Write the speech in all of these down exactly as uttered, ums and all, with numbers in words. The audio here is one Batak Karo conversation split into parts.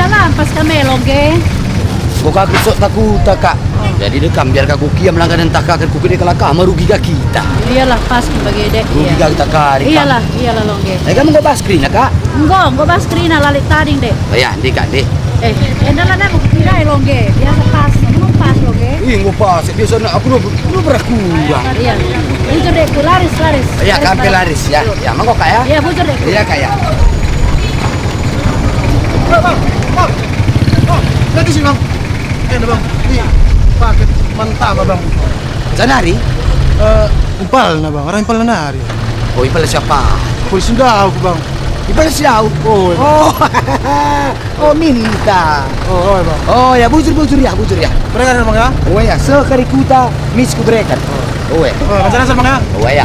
Lampas kami, Longge. Kok aku sok takuta, Kak. Jadi dekam biar aku kiam langganan tak akan kukene kalak ah, merugi ka kita. Iyalah, pas bagi dek. Rugi ka kita kari, Kak. Iyalah, iyalah, Longge. Eh, kamu nggak pas kerina, Kak? Enggak, enggak pas kerina, lalik tading dek. Oh ya, ndi, Kak, ndi? Eh, endalan aku kira, Longge. Biasa pas, emang pas, Longge. Ih, nggak pas. Biasa aku lu, lu berkurang. Iya. Bujur dek, laris, laris. Iya, laris, kami barang. Laris, ya. Yuk. Ya, mangko, Kak, ya. Iya, bujur dek. Iya, Kak, ya. Bang, bang, bang, bang, nanti sih, bang. Eh, bang, ini paket mantap, bang. Janari? Eh, impalna, bang, orang impalna nari. Oh, impal siapa? Polisi ndauh, bang. Impal si ndauh? Oh, iya. Oh, oh, minta. Oh, oh, bang. Oh, ya, bujur, bujur, ya, bujur, ya. Mereka ada, bang, ya? Oh, ya, sekali kuta, mis ku berikan. Oh, ya. Oh, bang, bang, ya. Oh, ya.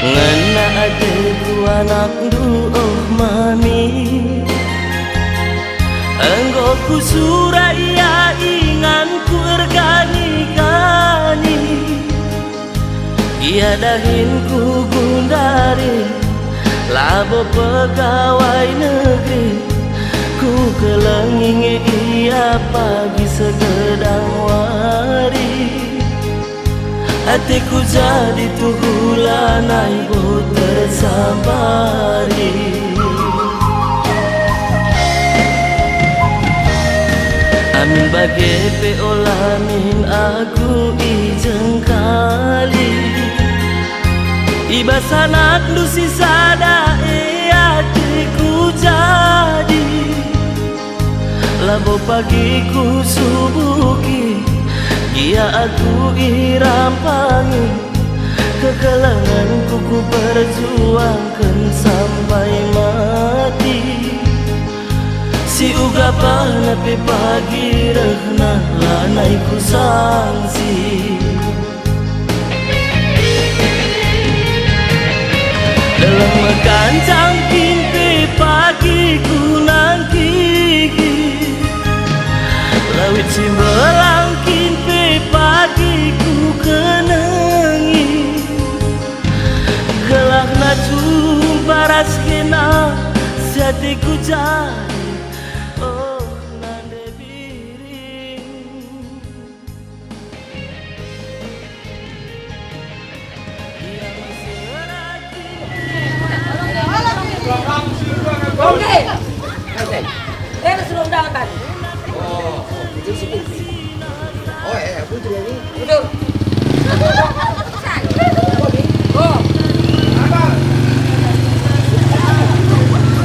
Ngena ateku anakndu, oh mami. Enggo kusura ia inganku erkani-kani. Ia dahinku gundari, labo pegawai negeri. Kukelengi nge ia pagi segedang wari. Ateku jadi tuhu lanai bo tersabari. Amin bage pe ola min aku ijengkali. I bas anakndu si sada e ateku jadi. Labo pagi kusubuki, gia aku irampangi. Kekelengenku kuperjuangken sampai mati. Si ugapna pe pagi rehna lanai kusangsi. Deleng mekancang kin pe pagi kunangkihi, lawit si mbelang kin pe pagi kukenengi. Gelahna jumpa ras kena si ateku jadi, oh, nande biring. Oke. Eh, sudah undangan tadi. Oh, eh, Putri ini. Betul. Oh.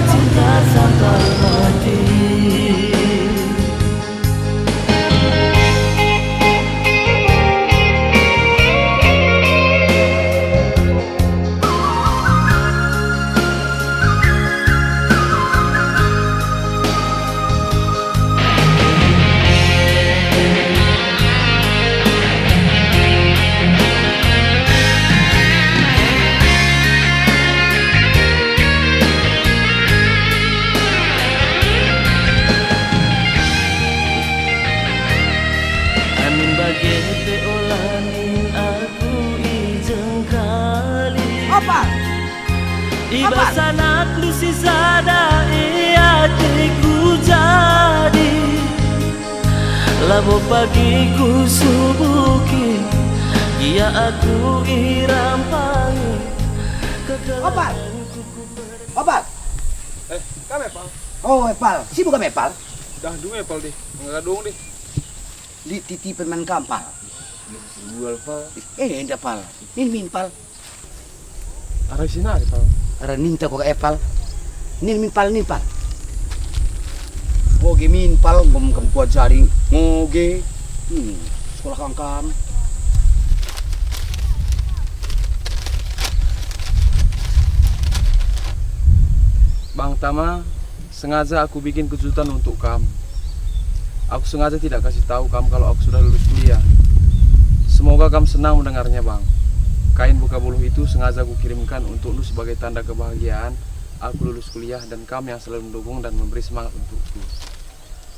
Cinta sampai mati. Amin bage pe ola min aku ijengkali. Apa? I bas anakndu si sada e ateku jadi. Labo pagi kusubuki, gia aku irampangi. Opat. Opat. Eh, kam Epal? Oh, Epal. Sibuk kam Epal? Dah, dung Epal deh. Ngadung deh. Lit titipen man kam, Pal. Jual, Pal. Eh, enda, Pal. Nin min, Pal. Arah sini ada, Pal. Arah ninta kok, eh, Pal. Nin min, Pal, nin, Pal. Ngoge min, Pal, ngom kam kuajari. Ngoge. Hmm, sekolah kangkang. Bang Tama, Sengaja aku bikin kejutan untuk kam. Aku sengaja tidak kasih tahu kam kalau aku sudah lulus kuliah. Semoga kam senang mendengarnya, Bang. Kain beka buluh itu sengaja kukirimkan untukndu sebagai tanda kebahagiaan aku lulus kuliah dan kam yang selalu mendukung dan memberi semangat untukku.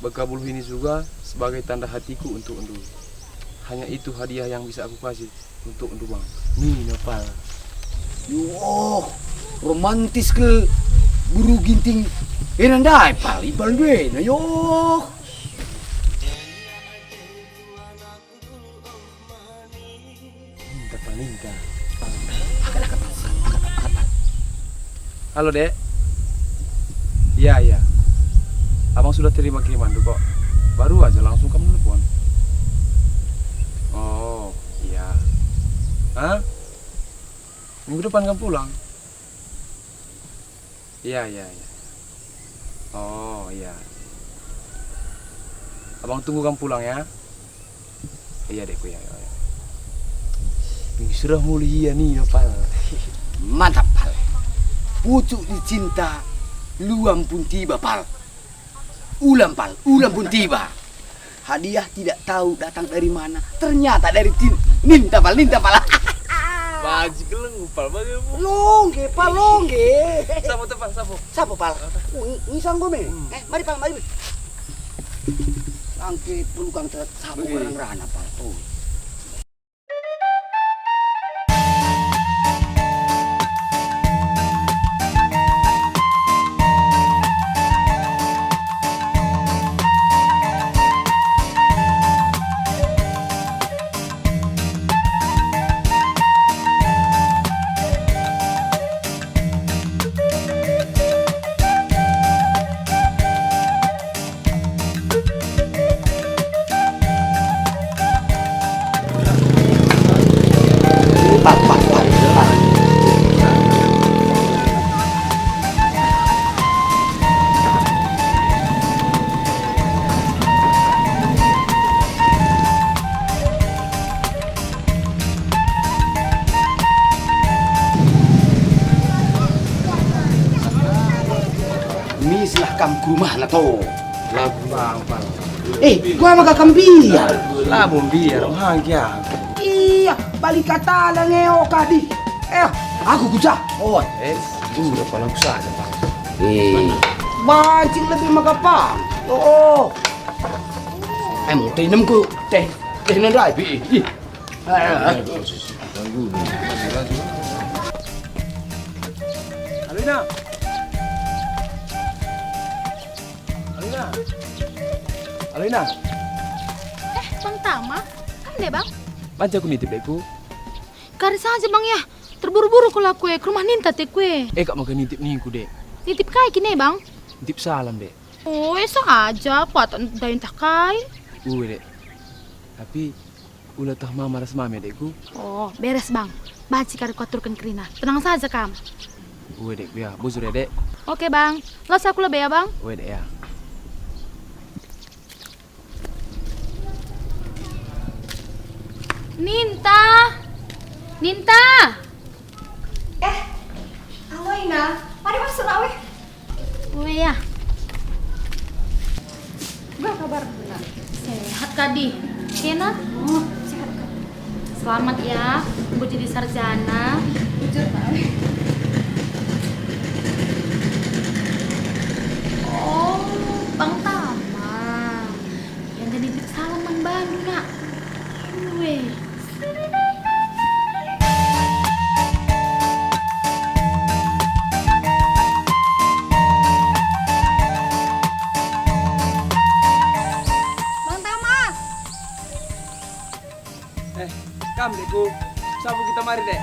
Beka buluh ini juga sebagai tanda hatiku untukndu. Hanya itu hadiah yang bisa aku kasih. Untuk ndu, Bang. Nina pal. Yoh, romantis kal buru Ginting ena ndai pal, ipal ndu ena, yoh. Ninta pal, ninta. Angkat, angkat, angkat, angkat, angkat. Halo, Dek. Iya, iya. Abang sudah terima kirimanndu kok. Baru aja langsung kamu nelpon. Oh, iya. Hah? Minggu depan kamu pulang? Iya, iya, iya. Oh, iya. Abang tunggu kamu pulang ya. Iya, Dekku, ya, ya, ya. Bing sirah mulih ia nina pal. Mantap pal. Pucuk ni cinta luam pun tiba pal. Ulam pal, ulam pun tiba. Hadiah tidak tahu datang dari mana, ternyata dari tin, ninta pal, ninta pal. Baji geleng pal, bage mu. Longge pal, longge. Sapo te pal, sapo? Sapo pal? Apa? Ngisang gue me. Hmm. Eh, mari pal, mari. Angke pelukang te sapu. Wih. Orang rana pal. Oh. Mislah kam ku rumahna to. Lagu bang, bang. Eh, gua maka kam mbiar. Labo mbiar, mehanggi aku. Iya, bali kata la nge o kadi. Eh, aku kuja. Oh, eh, sudah palang saja, Bang. Eh, mancing lebih maka pang. Oh, oh. Eh, mau teh nemku, teh, teh nandai bi. Ih. Alina. Alina. Alina. Eh, Bang Tama. Kam nde, Bang? Banci aku nitip, Dekku. Kari saja, Bang, ya. Terburu-buru kula kue, ke rumah ninta te kue. Eh, kak maka nitip ningku, Dek. Nitip kai kine, Bang? Nitip salam, Dek. Oh, esa aja, kuat ndai ntah kai. Uwe, Dek. Tapi ula tah mama ras mame, Dekku. Oh, beres, Bang. Banci kari kuaturken kerina. Tenang saja kam. Uwe, Dek, ya. Bujur ya, Dek. Oke, Bang. Los aku lebe ya, Bang. Uwe, Dek, ya. Ninta! Ninta! Eh, alo Ina, mari masuk nak weh. Oh ya. Bah kabar nak? Sehat kadi. Kena? Oh, sehat kadi. Selamat ya, enggo jadi sarjana. Bujur nak weh. Oh, Bang Tama. Yang jadi salam man bandu nak. Weh. Bang Tama. Eh, kam, Dekku. Sapu kita mari, Dek.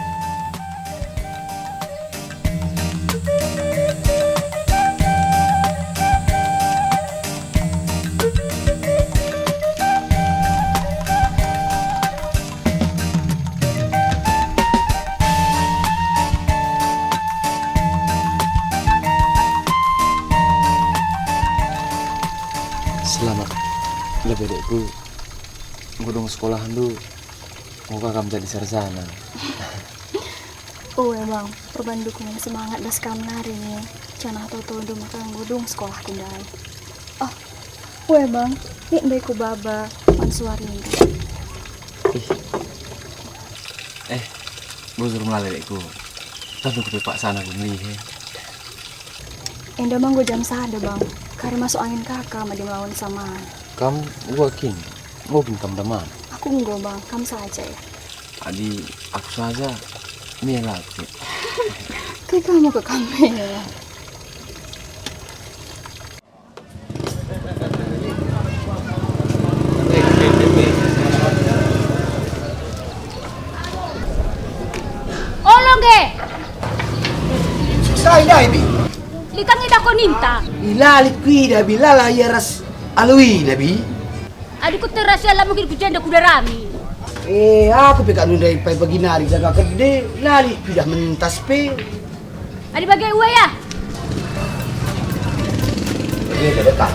Selamat lebe, Dekku. Enggo dung sekolahndu, enggo ka kam jadi sarjana. Oe bang, perbandu ku man semangat bas kam nari nge, janah toto-tondu maka enggo dung sekolahku ndai. Oh, oe bang, lit ndai ku baba man suarindu. Ih. Eh, bujur melala dekku. Tentu kupepaksana ku melihe. Enda ma enggo jam sada bang, kari masuk angin kaka madi melawan sama. Kam enggo kin? Enggo kin kam daman? Aku enggo bang, kam saja ya. Adi aku saja, mela aku. Kai kamu ke kami ya? Olo nge! Susah idai, Bi. Lit ka nge dako ninta. Ila lit kuidah, Bi, lalah ia ras aluina, Bi. Adi kuteras ia la mungkin ku jenda kudarami. Eh, aku pe kak nundai pai pagi nari jaga kede, la lit kuidah mentas pe. Adi bage ue ya. Bage bebe kak.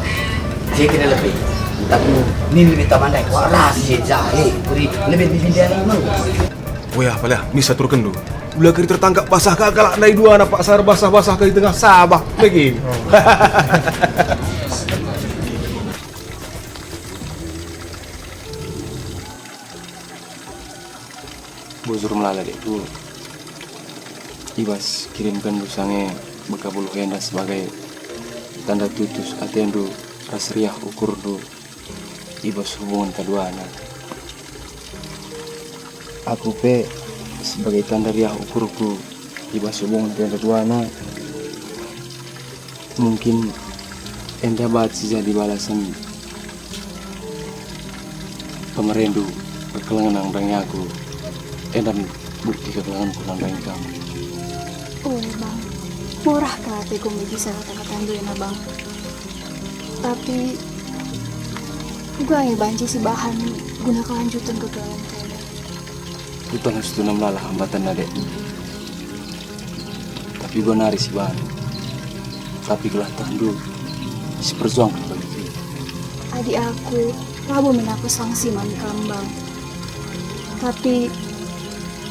Je kena lebih. Tapi nini beta mandai kuat ras je jahe. Kuri lebih bibinda emang. Oh ya, pala misa turkenndu. Ula kari tertangkap basah kalak ndai dua anak paksa basah-basah ke di tengah Sabah. Bagi. Bujur melala dekku, i bas kirimkenndu sange beka buluh enda sebagai tanda tutus atendu ras riah ukurndu i bas hubungenta duana. Aku pe sebagai tanda riah ukurku i bas hubungenta duana. Mungkin enda banci jadi balasen pemerendu kekelengen nandangi aku, enda bukti kekelengenku nandangi kam. Ue, Bang. Murah kal ateku megi kata-katandu ena, Bang. Tapi, uga nge banci sibahan guna kelanjuten kekelengen enda. Kutah nge situna melala hambatanna, Dek. Tapi uga nari sibahan. Tapi gelah tehndu siperjuangken bagi kita. Adi aku, labo min aku sangsi man kam, Bang. Tapi,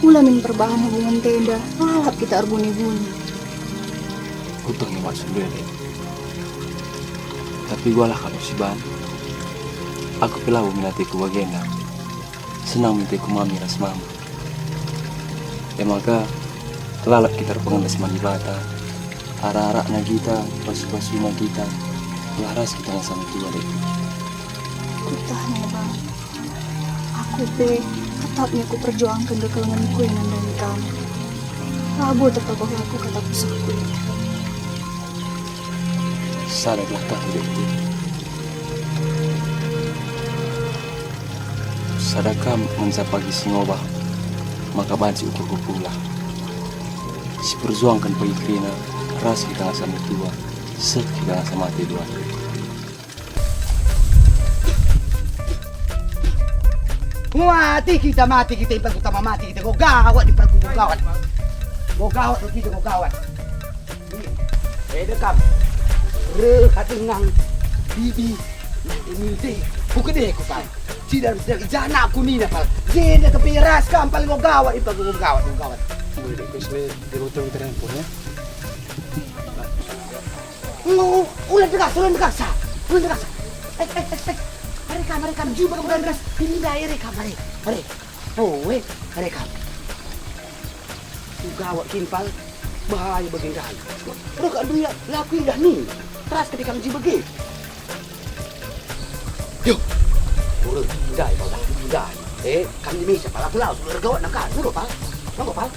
ula min perbahan hubungenta enda, lalap kita erbuni-buni. Kutah nge maksudndu, Dek. Tapi ugalah kal sibahan. Aku pe labo min ateku bagenda. Senang min ateku mami ras mama. E maka, lalap kita erpengendes man Dibata, arak-arakna kita, pasu-pasuna kita, gelah ras kita ngasam tua, Dek. Kutah nge, Bang. Aku pe tetap nge kuperjuangken kekelengenku e nandangi kam. Labo tertokohi aku kata pusakku e. Sada gelah tah, Dek. Sada kam ngenca pagi si ngobah, maka banci ukurku pulah. Siperjuangken pagi kerina, ras kita ngasa metua, seh kita ngasa mate dua. Mati kita, mati kita, impal kutama mati kita, go gawat, impal ku go gawat. Go gawat, kita go gawat. Eh, dekam. Reh ka denga, bibi, nanti minte. Ku kede ku kan. Sidar sidar ijana ku nina pal. Jenda kepiras kam pal go gawat, ipa go gawat, go gawat. Mulai dek kus le, dia botol terempur ya. Ngo, ulah degas, ulah degas sa. Ulah degas sa. Eh, eh, eh, eh. Are kam, are kam, jumpa kam ulah degas. Ini dah are kam, are. Are. Oh, eh, are kam. Ku gawat kin pal, bahaya bage ndai. Reh kak dunia, laku indah ni. Teras ketika ngeji bage. Yo. Urus ndai pal, ndai. Eh, kami misa pal, aku laus, urus gawat nangka, urus pal. Manggo pal.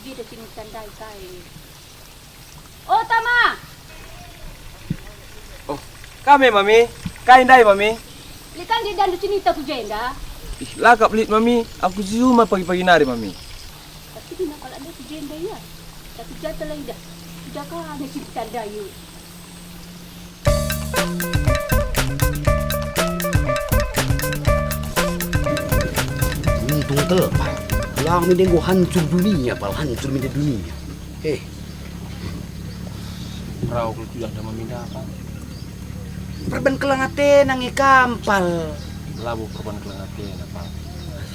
Beda sini tandai kai. Oh, tama! Oh, kame, Mami. Kai ndai, Mami? Lit kan dia dandu cinita ku jenda? Ih, lakap lit, Mami. Aku si uma pagi-pagi nari, Mami. Tapi dia nakal ada ku jenda, ya. Tapi jata lah idah. Idah kan si tandai, yuk. Untung kal, Pal. Lang mende enggo hancur dunia, Pal, hancur mende dunia. Eh, Rau kal ku jahta meminda apa? Perban keleng atena nge kam, Pal. Labo perban keleng atena, Pal.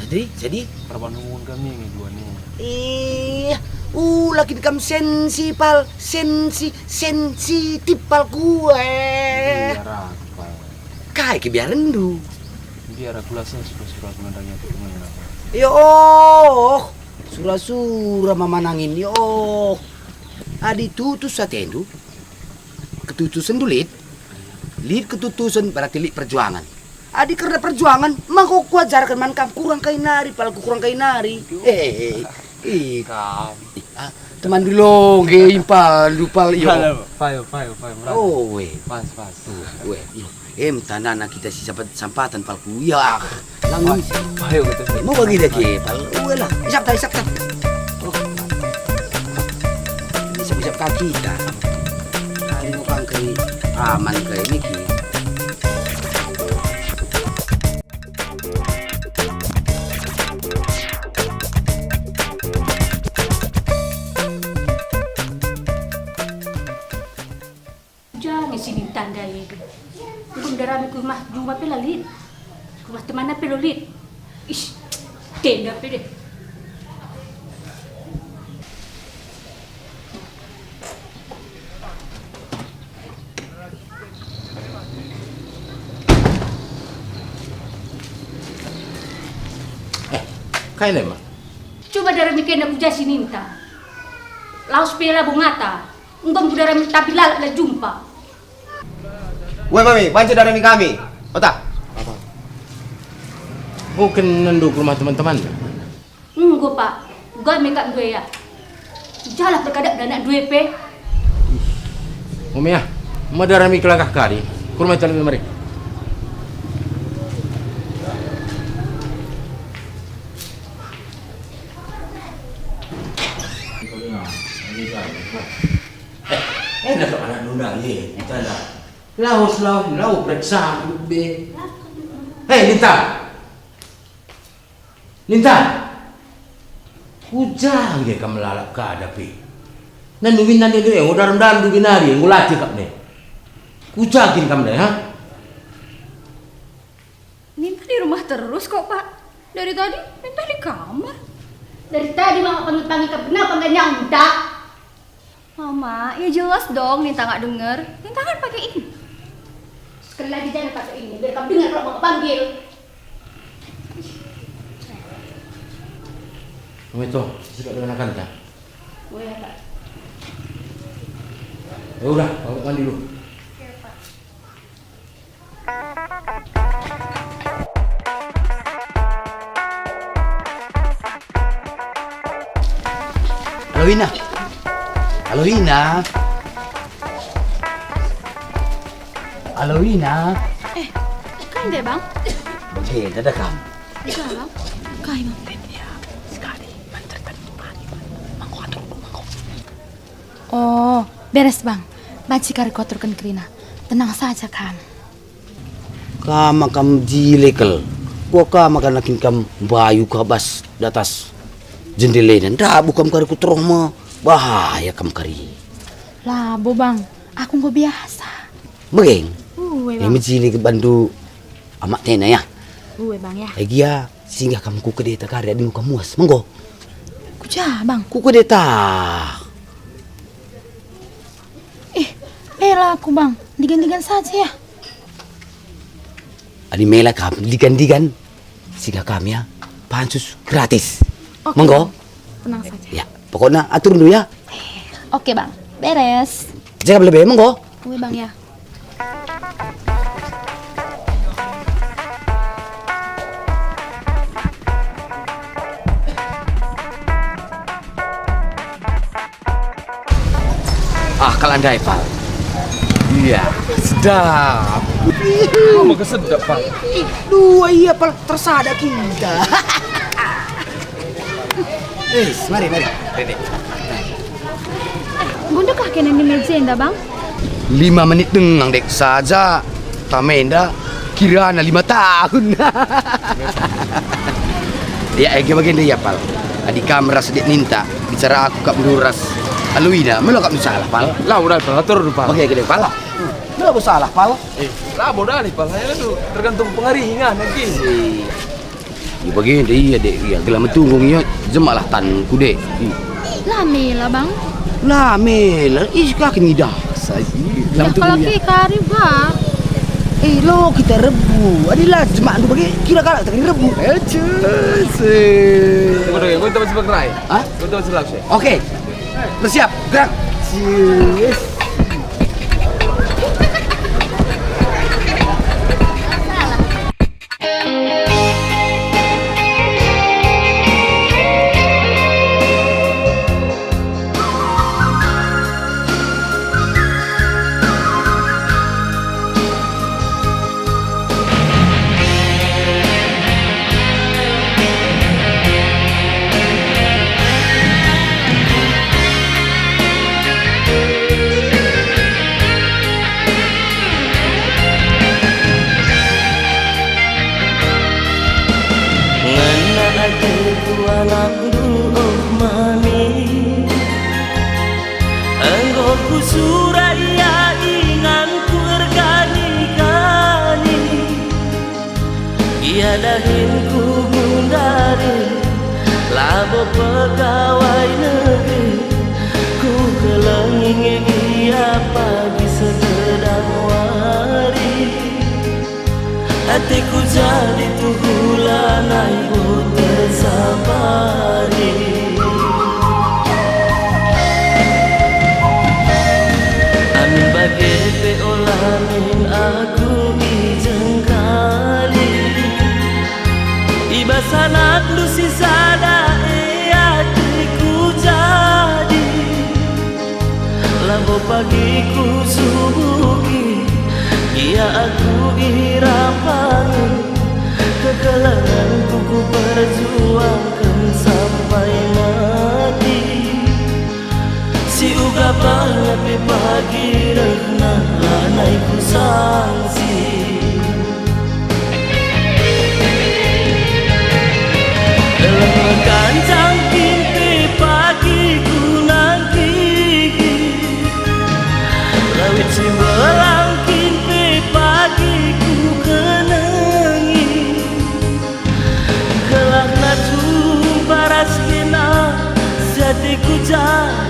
Jadi, jadi? Perban hungun kami nge dua ni. Ih, ula kin kam sensi, Pal. Sensi, sensitif, Pal, kue. Iya, rak, Pal. Kai kebiarenndu? Biar aku rasa sura-sura aku nandangi aku temen apa. Ya oh, sura-sura mamanangin, ya oh. Adi tutus atendu, ketutusenndu lit, lit ketutusen berarti lit perjuangan. Adi kerna perjuangan, maka kuajarken man kam kurang kai nari, Pal, ku kurang kai nari. Hehehe. Ih. Kam. Ih, ah, teman dulu, nge, Pal, lu, Pal, yo. Halo, payo, payo, payo, merana. Oh, weh. Pas, pas. Oh, weh, yo. Em, tandana kita si sampat-sampatan, Pal, ku, ya. Lang. Pas, payo, kita. Mau bagi dia ke, Pal. Weh lah, isap ta, isap ta. Oh. Isap-isap kaki ta. Kali mau kang kai aman kai niki. Jange si ninta ndai. Enggo ndarami ku rumah juma pe la lit. Ku rumah temanna pe la lit. Ish, tenda pe deh. Eh, kai le, Mak? Cuba darami kena ku ja si ninta. Lawes pe labo ngata. Enggo kudarami tapi lalap la jumpa. Weh, mami, banci darami kami. Ota. Mungkin nendu ke rumah teman-teman. Enggo, Pak. Uga me kap due ya. Jalah perkadap danak due pe. Umi ah, medarami kelangkah kari. Kurma talu mari. Eh, enak anak nuna ye, kita lah. Laus, laus, laus periksa be. Hei, Lintang. Lintang. Kuja nge kam lalap kada pe. Nandu min nande due, enggo daram-daram du binari, enggo latih kap ne. Kuja kin kam ne, ha? Ninta di rumah terus kok, Pak. Dari tadi ninta di kamar. Dari tadi Mama panggil-panggil kam, kenapa nggak nyaut, Ninta? Mama, ya jelas dong Ninta nggak denger. Ninta kan pakai ini. Sekali lagi jangan pakai ini, biar kam dengar kalau Mama panggil. Kamu itu, sudah dengan akan tak? Oh ya, Pak. Ya udah, kamu mandi dulu. Oke, Pak. Halo, Ina. Halo, Ina. Halo, Ina. Eh, kai ndai, Bang? Eh, dadah kam. Dadah, Bang. Kai, Bang? Sekali, manter tadi pagi, Bang. Mangko atur, mangko. Oh, beres, Bang. Banci kari kuaturken kerina. Tenang saja kam. Kam maka mejile kal. Kuakap maka nakin kam mbayu ka bas datas jendela enda, ndabuh kam kari ku teroh me. Bahaya kam kari. Labo, Bang. Aku enggo biasa. Megeng. Ue, eh, Bang. Mejile bandu amak tena ya. Ue, Bang, ya. Eh, gia singgah kam ku kedeta kari adi enggo kam muas. Menggo. Ku ja, Bang. Ku kedeta. Eh, mela aku, Bang. Digan-digan saja ya. Adi mela kam, digan-digan. Singgah kam ya. Pansus gratis. Oke, menggo. Bang. Tenang saja. Ya, pokoknya atur dulu ya. Oke, Bang. Beres. Jaga lebih, menggo. Oke, Bang, ya. Ah, kal ndai, Pal. Iya, sedap. Apa kesedap, Pal? Ih, dua iya, Pal, tersada kita. Eh, mari, mari. Dede. Enggo ndekah kena ni meja enda, Bang? Lima menit denga dek saja. Tama enda kirana lima tahun. Ya, ege bagenda ya, Pal. Adi kam ras dek ninta, bicara aku kap nduras. Alu ina, melo kap salah, Pal. La, udah, Pal, atur dulu, Pal. Oke, gede, Pal. Melo kap salah, Pal. Eh, la, bodoh nih, Pal. Saya tuh tergantung pengari, ingat, nanti. Iba bage ndai ia, Dek, ia gelah metunggung ia, jemaklah tanku, Dek. La mela, Bang. La mela, ih, ka kin ngidah. Sa-, i, gelah metunggung ia. Kari ba. Eh, lo kita rebu. Adi la jemakndu bage, kira kalak tak rebu. Eh, cus, eh. Tunggu, tunggu, tunggu, tunggu, tunggu, tunggu. Hah? Tunggu, tunggu, tunggu, tunggu. Oke. Bersiap, gerak. Cus. Ngena ateku anakndu, oh mami. Enggo kusura ia inganku erkani-kani. Ia dahinku gundari, labo pegawai negeri. Kukelengi nge ia pagi sekedar wari. Ateku jadi tuhu lanai bo tersapari. Amin bage pe ola min aku ijengkali. I bas anakndu si sada e ateku jadi. Labo pagi kusubuki, gia aku irampangi, kekelengenku kuperjuangken sampai mati. Si uga bana pe pagi rehna lanai kusangsi. Dalam mekancang kin pe pagi kunangkihi, lawit si mbelang kin pe pagi kukenengi. Gelah na jumpa ras kena si ateku jadi,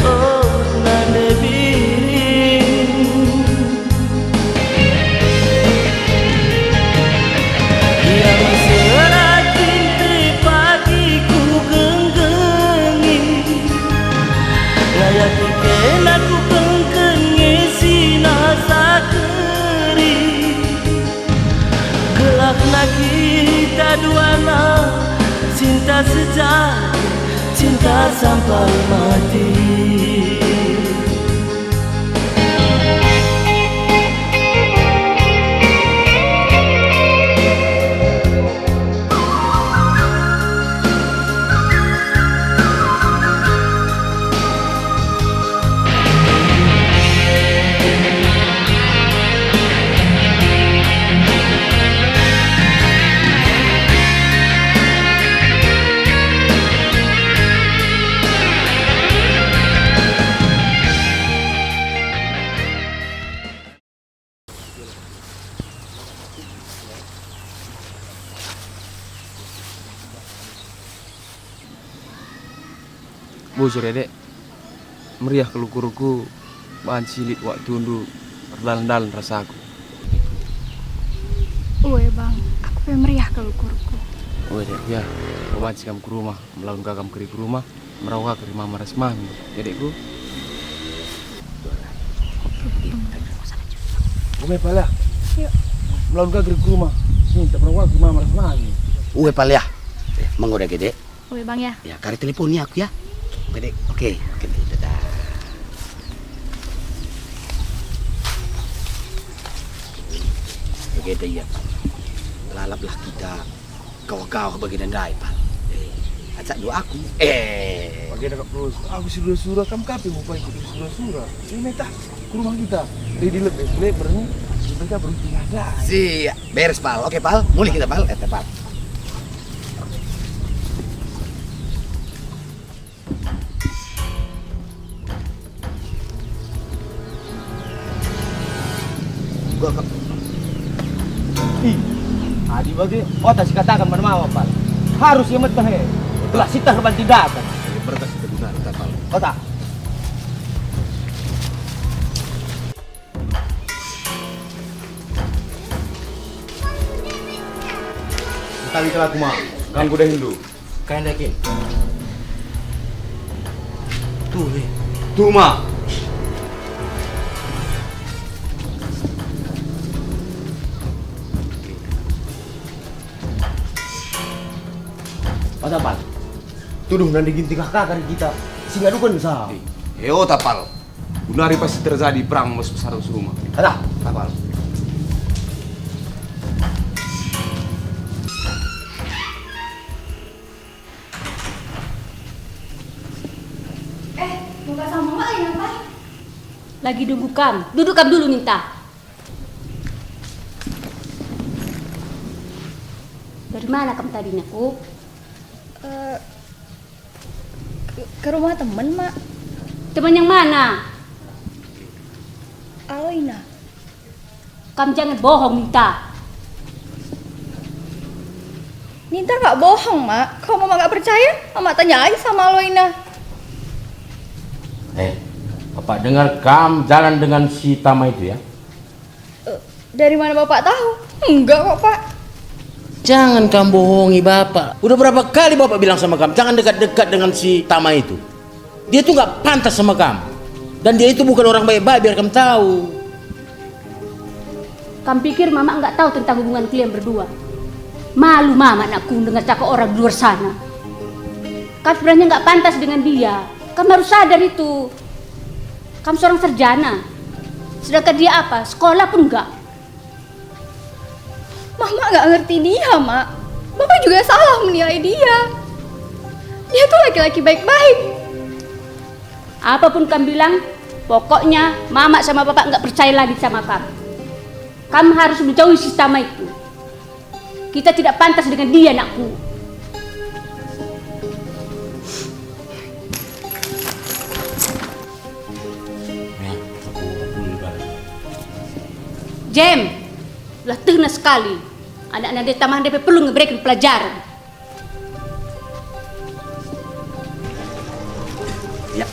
oh, nande biring. Ia mesera kin pe pagi kugenggengi, ngayaki kena kukengken nge si nasa keri. Gelahna kita duana, cinta sejati, cinta sampai mati. Bujur ya, Dek. Meriah kal ukurku banci lit waktundu erdalan-dalan ras aku. Ue, Bang, aku pe meriah kal ukurku. Ue, Dek, ya, banci kam ku rumah, melawun ka kam keri ku rumah, merawa ka keri mama ras mami, ya, Dekku? Ue, Pal, ya? Yuk. Melawun ka keri ku rumah, minta merawa ka keri mama ras mami. Ue, Pal, ya? Menggoda gede. Ue, Bang, ya. Ya, kari teleponi aku, ya. Oke, Dek. Oke, oke, Dek. Dadah. Oke, Dek, ya. Lalaplah kita kawah-kawah bagi nandai, Pal. Eh, acak doa aku. Eh. Bagi dah, Bos. Aku si sura-sura, kam kape mupai ku sura-sura. Ini tah, ke rumah kita. Deh, di lebih, lebih berani. Mereka beruntung ada. Siap. Beres, Pal. Oke, Pal. Mulih kita, Pal. Eh, Pal. Ih, adi bage, ota si kataken man mama, Pal. Harus ia meteh, e. Gelah sieteh erban tindaken. Ia berkas kita guna, kita, Pal. Ota. Kali kelaku ma, ganggu dahinndu. Kai nda kin? Tuh, eh. Tuh ma. Ota, Pal. Tuduh nande ginting kaka kari kita. Si ngaduken sa. Eh, ota, Pal. Genari pasti terjadi perang mesbesar serumah. Alah, Pal. Eh, buka sama Mama ya, Pak? Lagi nunggu kam. Duduk kam dulu, Ninta. Dari mana kam tadi, Nakku? Eh, ke, ke rumah temen, Mak. Teman yang mana? Aloina. Kam jangan bohong, Ninta. Ninta nggak bohong, Mak. Kalau Mama nggak percaya, Mama tanya aja sama Aloina. Eh, Bapak dengar kam jalan dengan si Tama itu, ya? Eh, dari mana Bapak tahu? Enggak kok, Pak. Jangan kam bohongi Bapak. Udah berapa kali Bapak bilang sama kam, jangan dekat-dekat dengan si Tama itu. Dia tuh nggak pantas sama kam. Dan dia itu bukan orang baik-baik, biar kam tahu. Kam pikir Mama nggak tahu tentang hubungan kalian berdua? Malu Mama, Nakku, dengar cakap orang di luar sana. Kam sebenarnya nggak pantas dengan dia. Kam harus sadar itu. Kam seorang sarjana. Sedangkan dia apa? Sekolah pun nggak. Mama nggak ngerti dia, Mak. Bapak juga salah menilai dia. Dia tuh laki-laki baik-baik. Apapun kam bilang, pokoknya Mama sama Bapak nggak percaya lagi sama kam. Kam harus menjauhi si Tama itu. Kita tidak pantas dengan dia, Nakku. Jem, lah tehna sekali. Anak-anak dia Tama ndai pe perlu ngebereken pelajaran. Ya.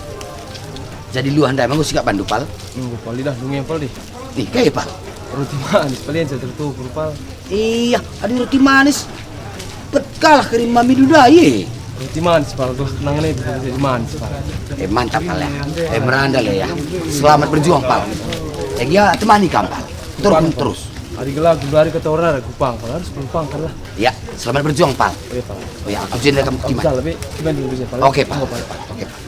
Jadi luah ndai, manggo sikap bandu, Pal? Enggo, Pal, idah, dunge, Pal, deh. Ih, kai, Pal? Roti manis, Pal, yang saya tertukur, Pal. Iya, adi roti manis. Bet kalah keri mami duda, ye. Roti manis, Pal, gelah kenangan itu jadi manis, Pal. Eh, mantap, Pal, ya. Eh, merandal, ya, ya. Selamat berjuang, Pal. Eh, ya, temani kam, Pal. Terus, Pal, terus. Adi gelah, gula, adi kata orang, ada kupang, Pal. Harus kupang, Pal, lah. Ya, selamat berjuang, Pal. Iya, Pal. Oh, ya, aku cinta kamu, Pal. Bisa lebih, gimana dulu, bisa, Pal? Oke, Pal. Oke, Pal. Oke, Pal.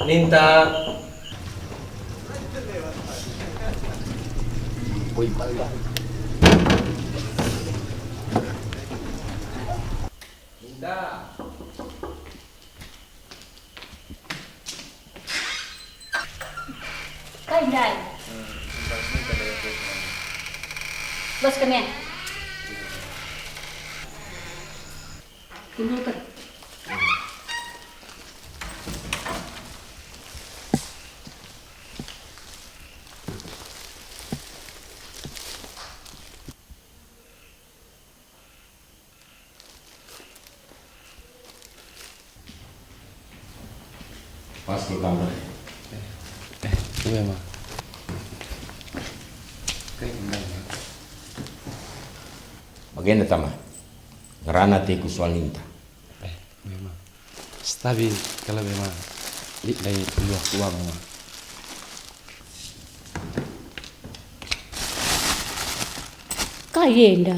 Ninta. Ninta. Kai ndai? Bos kene. Timbulken. Pas ke kamar. Eh, eh, iya, Ma. Bagenda tama. Ngerana ateku soal Ninta. Eh, iya, Ma. Setabi kalau be, Ma. Lit ndai luah uang, Ma. Kai enda?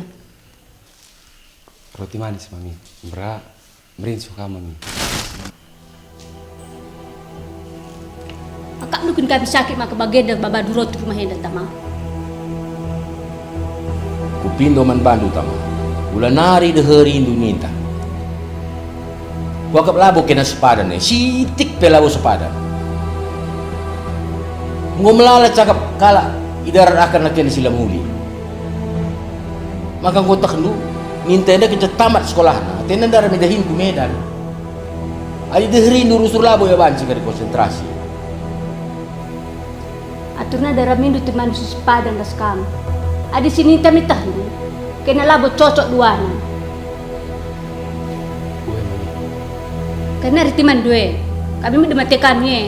Roti manis, Mami. Mbera, merincuh kam, Mami. Akapndu kin ka bisa kin maka bagenda babadu roti rumah enda, tama? Kupindo man bandu, tama. Kula nari deherindu Ninta. Kuakap labo kena sepadan, eh, sitik pe labo sepadan. Enggo melala cakap kalak idarataken atena si la mehuli. Maka enggo tehndu, ninta enda kenca tamat sekolahna, atena ndarat me dahin ku Medan. Adi deherindu rusur labo ia banci kari konsentrasi. Aturna daramindu temandu si sepadan ras kam. Adi si ninta me tehndu, kena labo cocok duana. Ue, Mami. Kena riti man due, kami me demate kami e.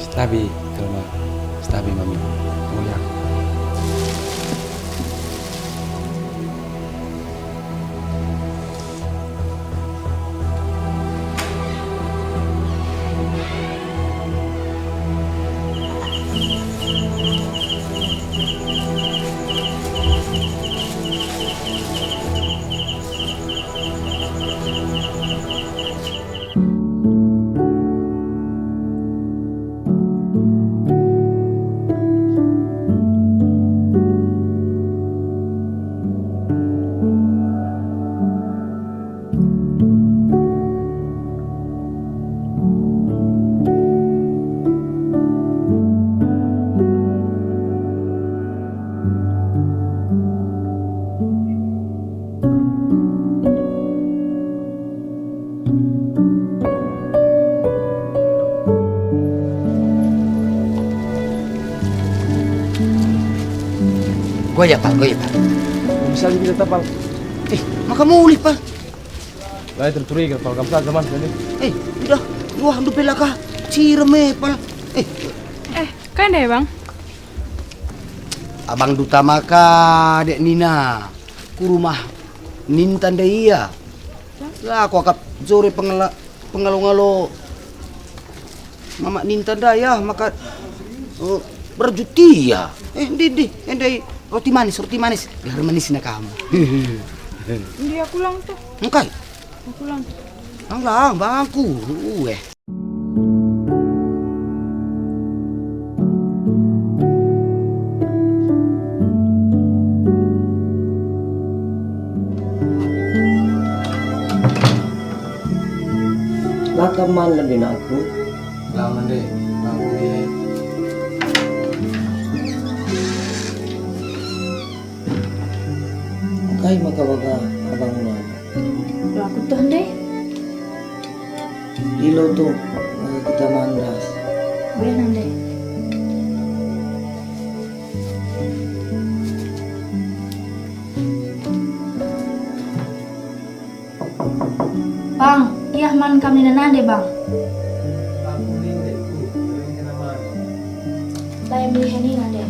Setabi, Telma. Setabi, Mami. Muliang. Goya, Pal, goya, Pal. Bisa kita, Pal. Eh, maka mulih, Pal. Lai tercuriga, Pal, kam saja, Man, tadi. Eh, udah, wah, ndu pelaka. Cirem, eh, Pal. Eh. Eh, kai ndai, Bang? Abang duta maka, dek nina. Ku rumah ninta ndai ia. La kuakap jore pengela-, pengalo-ngalo mama ninta ndai ah, maka, eh, berjuti ia. Eh, ndi, ndi, eh, ndai roti manis, roti manis. Gelar manis na kamu. Ndi aku lang tuh? Engkai? Aku lang. Lang, lang, bangku. Uh, eh. La kam man lebe nakku? La man deh, nakku deh. Engkai maka bage abang man? La kutoh ndai. Ilo tuh, eh, kita man ras. Bulan ndai. Bang, ia man kam nina nande, Bang. Aku nina dekku, beri kena man. Baik, beri nina nande.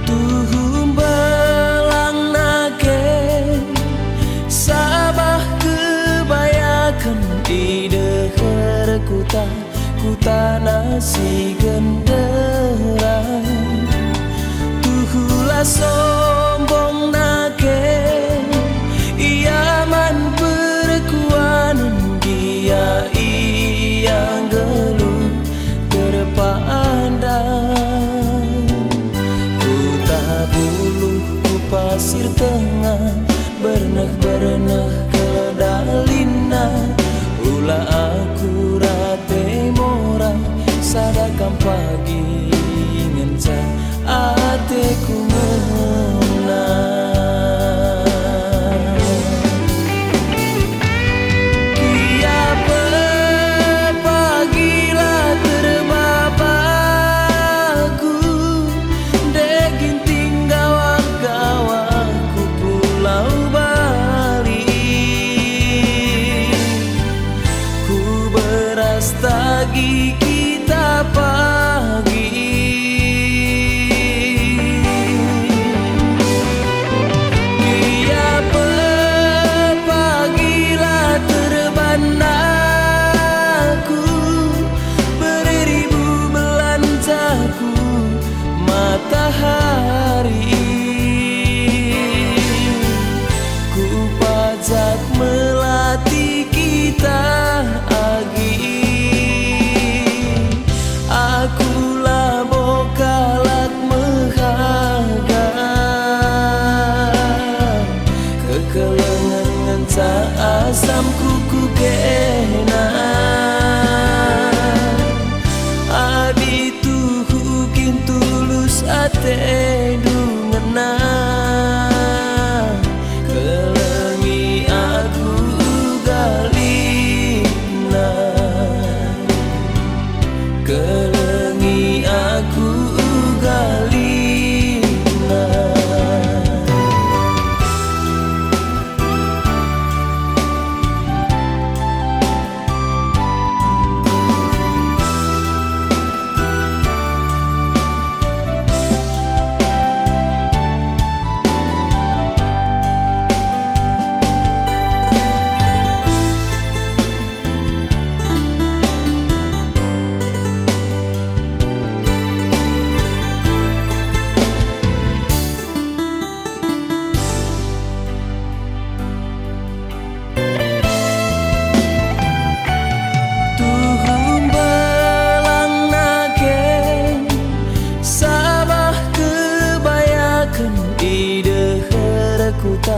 Tuhu mbelang nake, sabah kebayaken i deher kuta. Ku tanah si genderan, tuhulah sombong nake, ia man perkuanen gia ia nggeluh terpandang. Kuta buluh ku pasir tengah, berneh-berneh kedalinna, ula aku rate mora, sada kam pagi ngenca ateku ngena. Ia pe pagi la terbabaku, Ndai Ginting gawah-gawah ku Pulau Bali. Ku beras tagi kita pagi Kuta,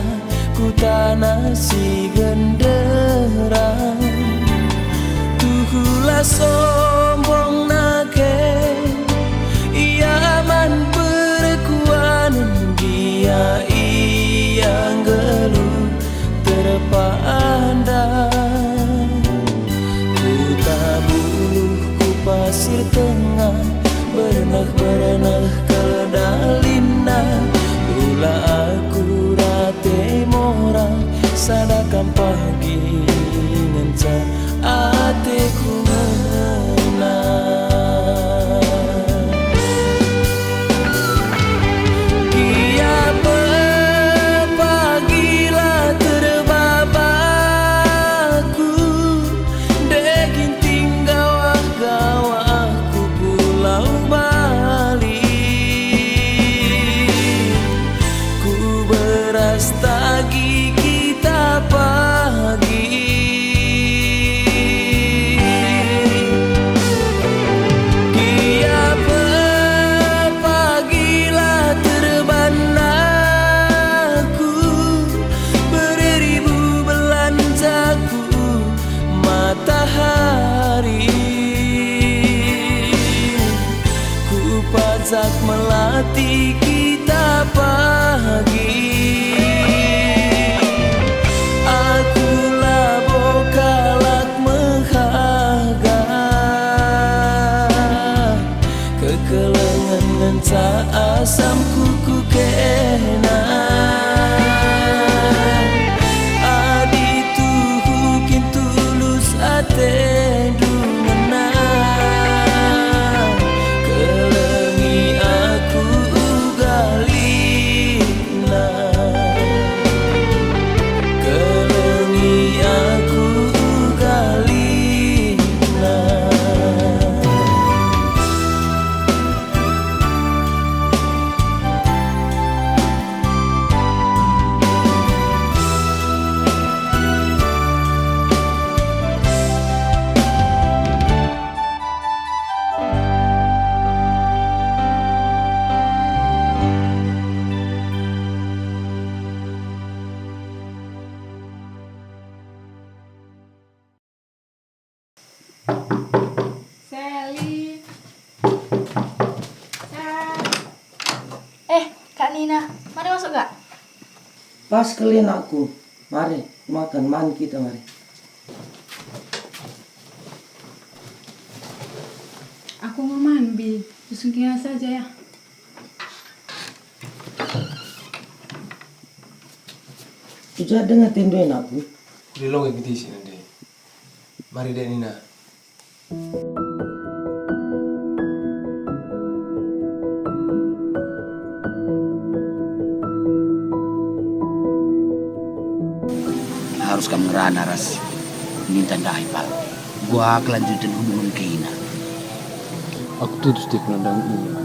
kutana si genderang. Tuhulah sombong nake, ia man perkuanen dia, ia nggeluh terpandang. Kuta buluh ku Pasir Tengah, berneh-berneh kal dalinna. Ula aku rate mora, sada kam pagi ngenca ateku ngena. Gia pe pagi la terbabaku, daging tinggawah-gawah ku Pulau Bali. Ku beras tagi kita pagi. Gia pe pagi la terban aku, beribu belanjaku matahari. Ku pajak melati kita pagi. Aku labo kalak mehaga, kekelengen ngenca asamku kukena. Adi tuhu kin tulus atendu ngena, kelengi aku uga lina. Kelengi aku uga lina. Seli. Sel. Eh, Kak Nina, mari masuk, Kak. Pas kali anakku. Mari, makan, man kita, mari. Aku nge man, Bi. Tusung kia saja, ya. Uja denga tendo anakku. Kudilonge kiti si nande. Mari, Dek Nina. Harus kam ngerana ras ninta ndai, Pal. Gua kelanjutan hubungan kena. Aku tutus dek nandangi ia.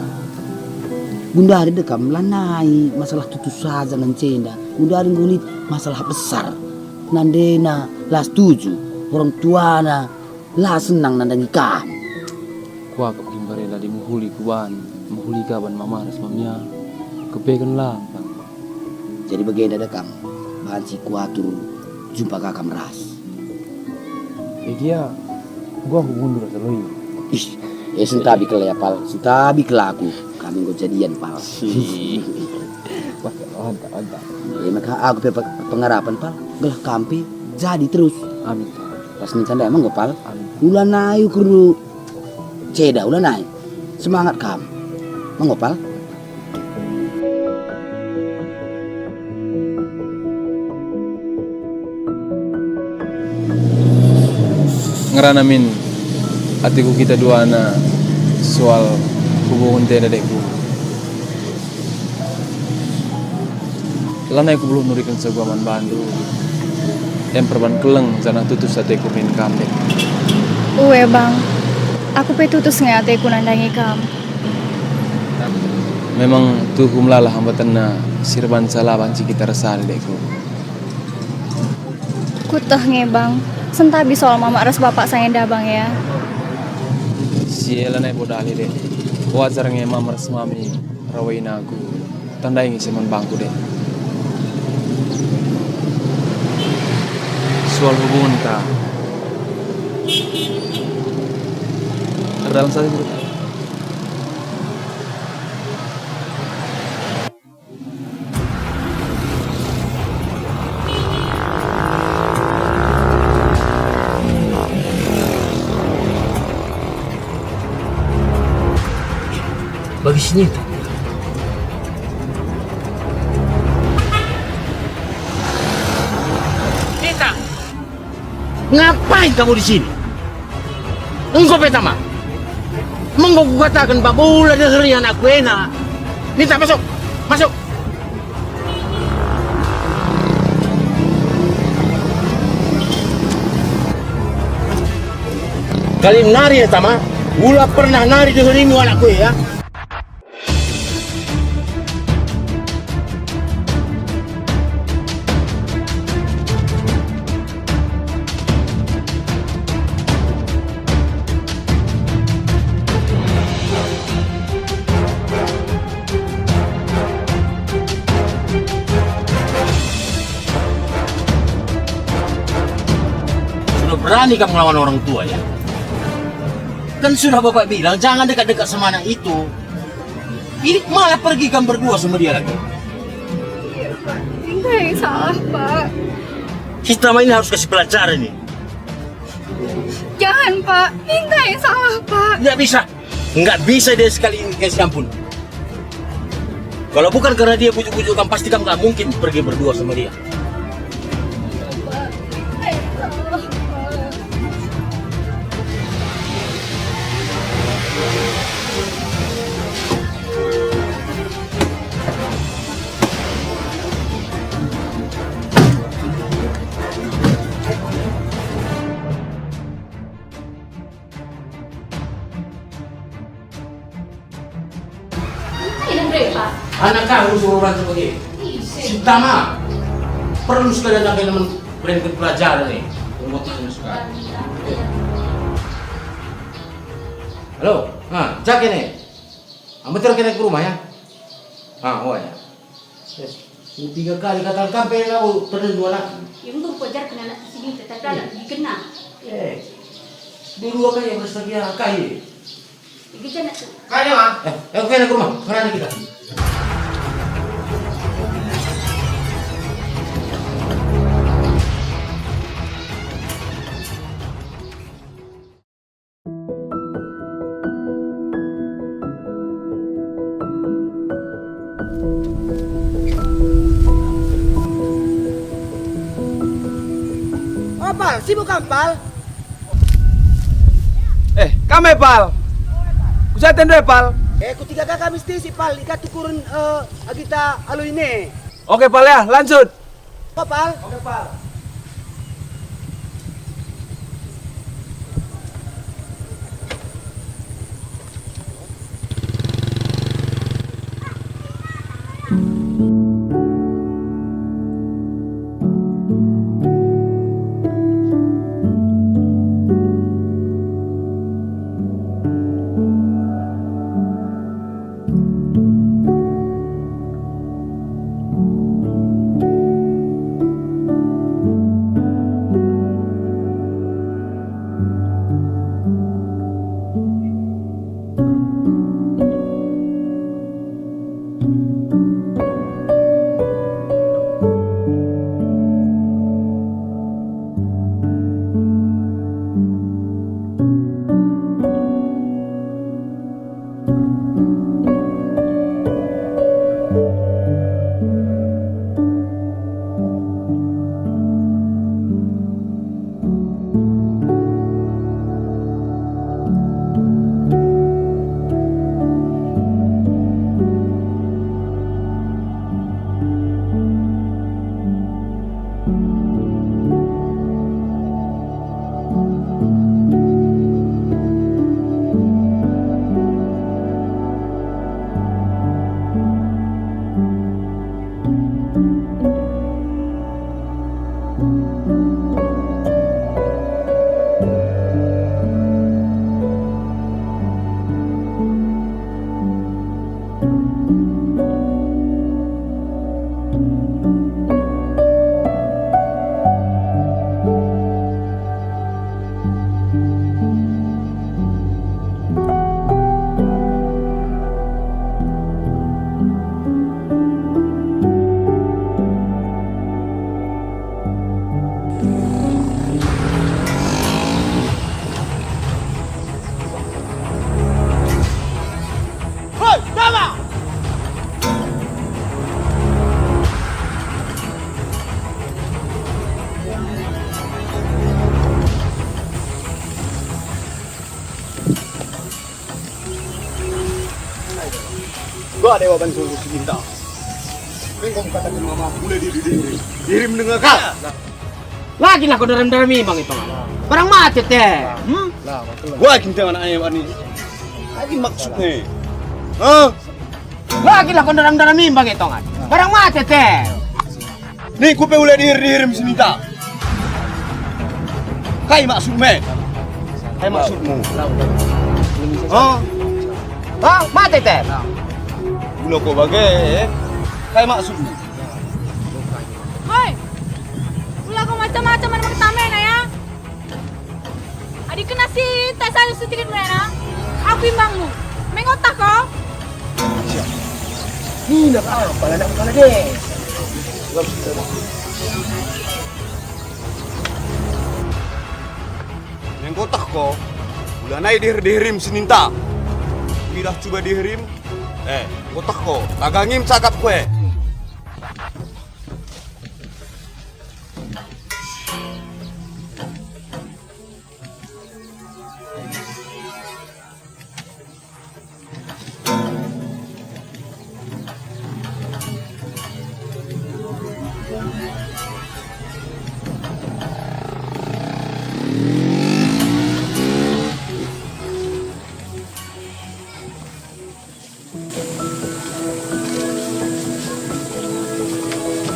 Gundari dekam lanai masalah tutus saja ngancenda. Gundari nggo lit masalah besar. Nandena la setuju, orang tuana la senang nandangi kam. Kuakap kin barenda adi mehuli kuban, mehuli ka ban mama ras mamia, kepeken lampan. Jadi bagenda dekam, banci kuatur jumpa ka kam ras. Eh, gia, enggo aku mundur asa loi. Ih, eh, sentabi kela ya, Pal. Sentabi kela aku. Kami enggo jadian, Pal. Si. Wah, mantap, mantap. Eh, maka aku pe pe-, pengarapan, Pal. Gelah kam pe jadi terus. Amin, Pal. Pas ngenca ndai emang enggo, Pal. Amin. Ulanai ukur ceda, ulanai. Semangat kam. Mengopal? Ngerana min ateku kita duana soal hubungenta e, Dekku. Lanai kubeluh nuriken saguaman bandu. Em perban keleng janah tutus ateku min kam, Dek. Ue, Bang. Aku pe tutus nge ateku nandangi kam. Memang tuhu melalah ambatenna si erban salah banci kita ersali, Dekku. Kueteh nge, Bang. Sentabi soal mama ras bapa sangenda, Bang, ya. Si e lanai bodali, Dek. Wajar nge mama ras mami rawaina aku. Tandai nge si man bangku, Dek. Jual hubungenta. Erdalan saja dulu. Bagi si Nita. Nita! Ngapain kamu di sini? Enggo pe tama. Menggo kukataken babo la deheri anakku ena. Nita, masuk. Masuk. Kalim nari ya tama. Ula pernah nari deherimu anakku ya. Sudah berani kamu ngelawan orang tua, ya? Kan sudah Bapak bilang, jangan dekat-dekat sama anak itu. Ini malah pergi kamu berdua sama dia lagi. Iya, Pak. Inta yang salah, Pak. Kita mah ini harus kasih pelajaran nih. Jangan, Pak. Inta yang salah, Pak. Nggak bisa. Nggak bisa dia sekali ini kasih ampun. Kalau bukan karena dia bujuk-bujuk kamu, pasti kamu nggak mungkin pergi berdua sama dia. Anak kamu suruh orang sebagai si tama. Perlu sekali anak yang men-, berikan pelajaran nih. Anggotanya sekarang. Halo, ha, jake nih. Ambeter kene ke rumah ya. Ha, oh ya. Eh, ini tiga kali kata kampe lau terdendu anak. Ya, enggo kuajarken anak si Nita, tapi anak pergi kena. Eh, dua-dua kali yang bersedia kai. Igeja nak tu. Kai, Ma? Eh, eh, kene ke rumah. Kena kita. Oh, Pal, sibuk kam, Pal? Eh, kam e, Pal? Ku ja atendu e, Pal? Eh, ku tiga kaka mesti si, Pal, ikat ukuren, eh, agita alu ini. Oke, Pal, ya, lanjut. Oke, Pal. Oke, Pal. Dewa bantu si minta. Enggo kataken mama, mulai di diri. Diri mendengar ka. Lagi lah kau daram-daram imbang itu. Barang mate te. Hmm? Gua kinta anak ayam ani. Lagi maksudnya. Hah? Lagi lah kau daram-daram imbang itu kan. Barang mate te. Niku pe ulai dihirim-dihirim si minta. Kai maksudmu? Kai maksudmu? Ha? Ha? Mate te? Guna ko bage, eh? Kai maksudmu? Hoi! Ula ko macam-macam man pertamena ya. Adi kena si tak saya setirit mena, aku imbangmu. Mengotah ko? Nina apa lah nak kepala deh? Mengotah ko? Ulanai diher-diherim seninta. Idah cuba diherim. Eh, ngotah ko. Tagangim cakap kue.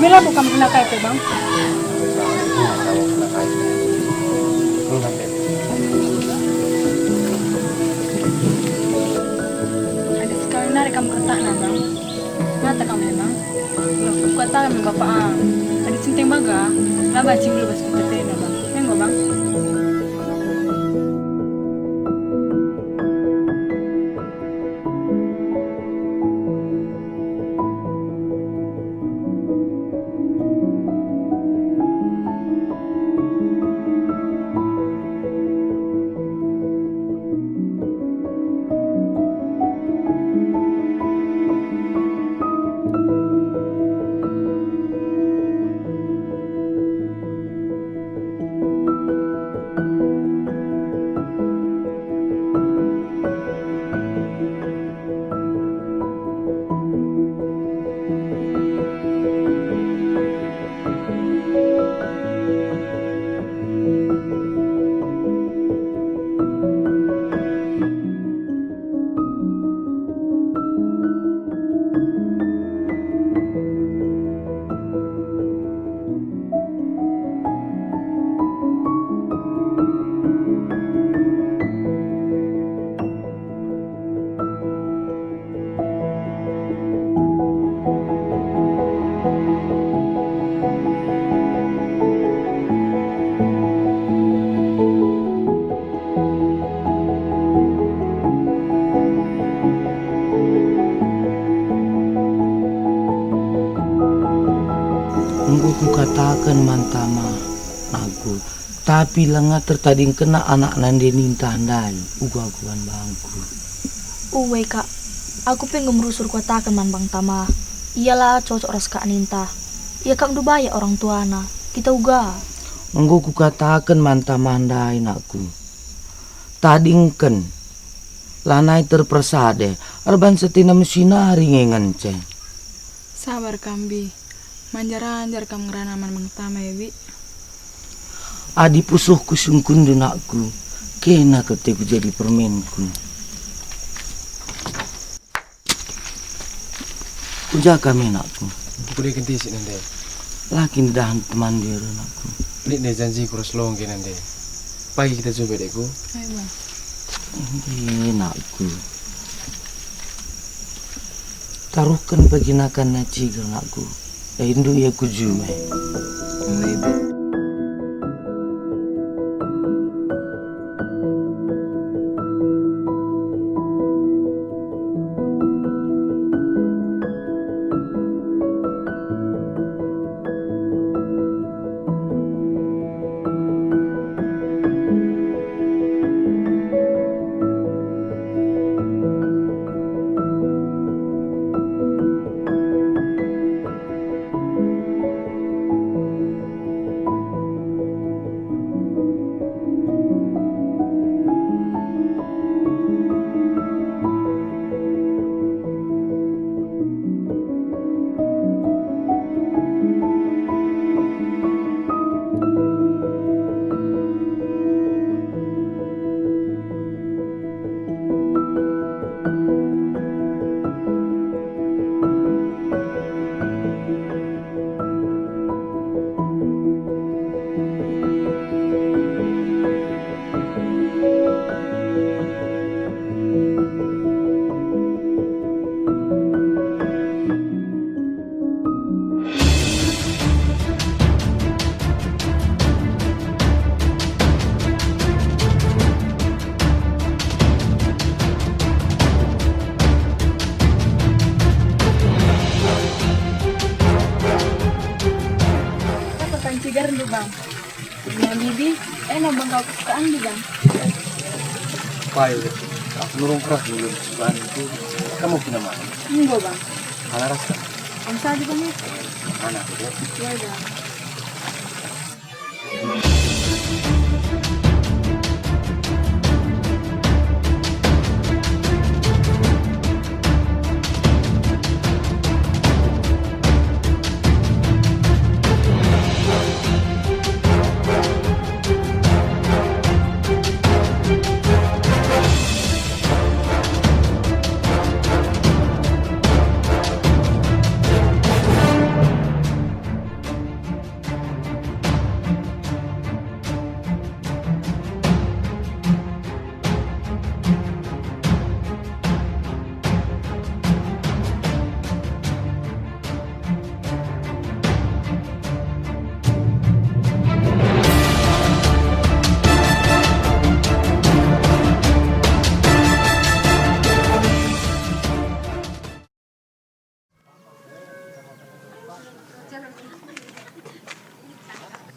Mela bukan kena kai pe, Bang? Ada sekali nari kamu kertahna, Bang. Mata kamu, Bang. Loh, kukataken man Bapa, ah. Adi centeng baga, la banci nggeluh bas kutetena, Bang. Enggo, Bang. Enggo kukataken man tama, Aku, tapi langa tertadingkenna anak nande ninta ndai uga kuan bangku. Uwe, Kak, aku pe enggo merusur kuataken man bang tama. Ia la cocok ras kak ninta. Ia kap ndubai orang tuana. Kita uga. Enggo kukataken man tama ndai, nakku. Tadingken, lanai terpersade, erban setena mesinari nge ngence. Sabar kam, Bi. Manjar-anjar kam ngerana man bang tama e, Bi. Adi pusuhku sungkunndu, nakku, kena kap te ku jadi permenku. Ku ja kam e, nakku. Kude kentisik nande. La kin idahan teman dia, nakku. Lit nde janjiku ras longge nande. Pagi kita jumpa, dekku. Ayo, Bang. Engge, nakku. Taruhken pagi nakan na ciga, nakku. Dahindu ia ku juma. Engge, Bang. Jar ndu, Bang. Punya bibi, eno bang kau kesukaan ndu, Bang. Payo, aku nurung keras dulu kesukaan itu. Kamu punya mana? Enggak, Bang. Mana rasa? Bangsa di Bang ya? Mana aku, Bang? Iya, Bang.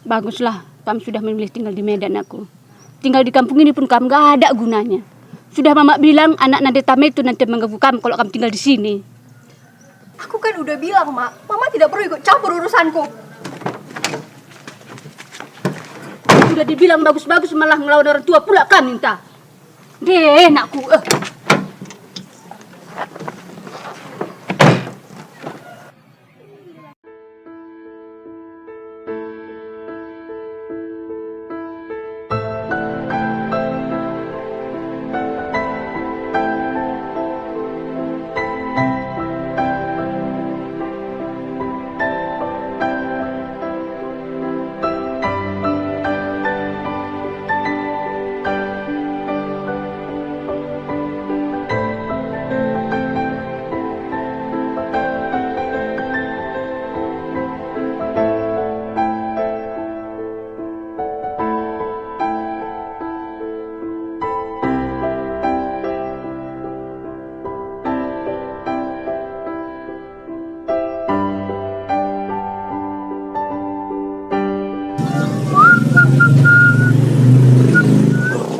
Baguslah, kam sudah memilih tinggal di Medan, aku. Tinggal di kampung ini pun kam nggak ada gunanya. Sudah Mama bilang, anak nande tame itu nanti mengganggu kam kalau kam tinggal di sini. Aku kan udah bilang, Mak, Mama tidak perlu ikut campur urusanku. Sudah dibilang bagus-bagus, malah ngelawan orang tua pula kam minta. Deh, anakku, eh.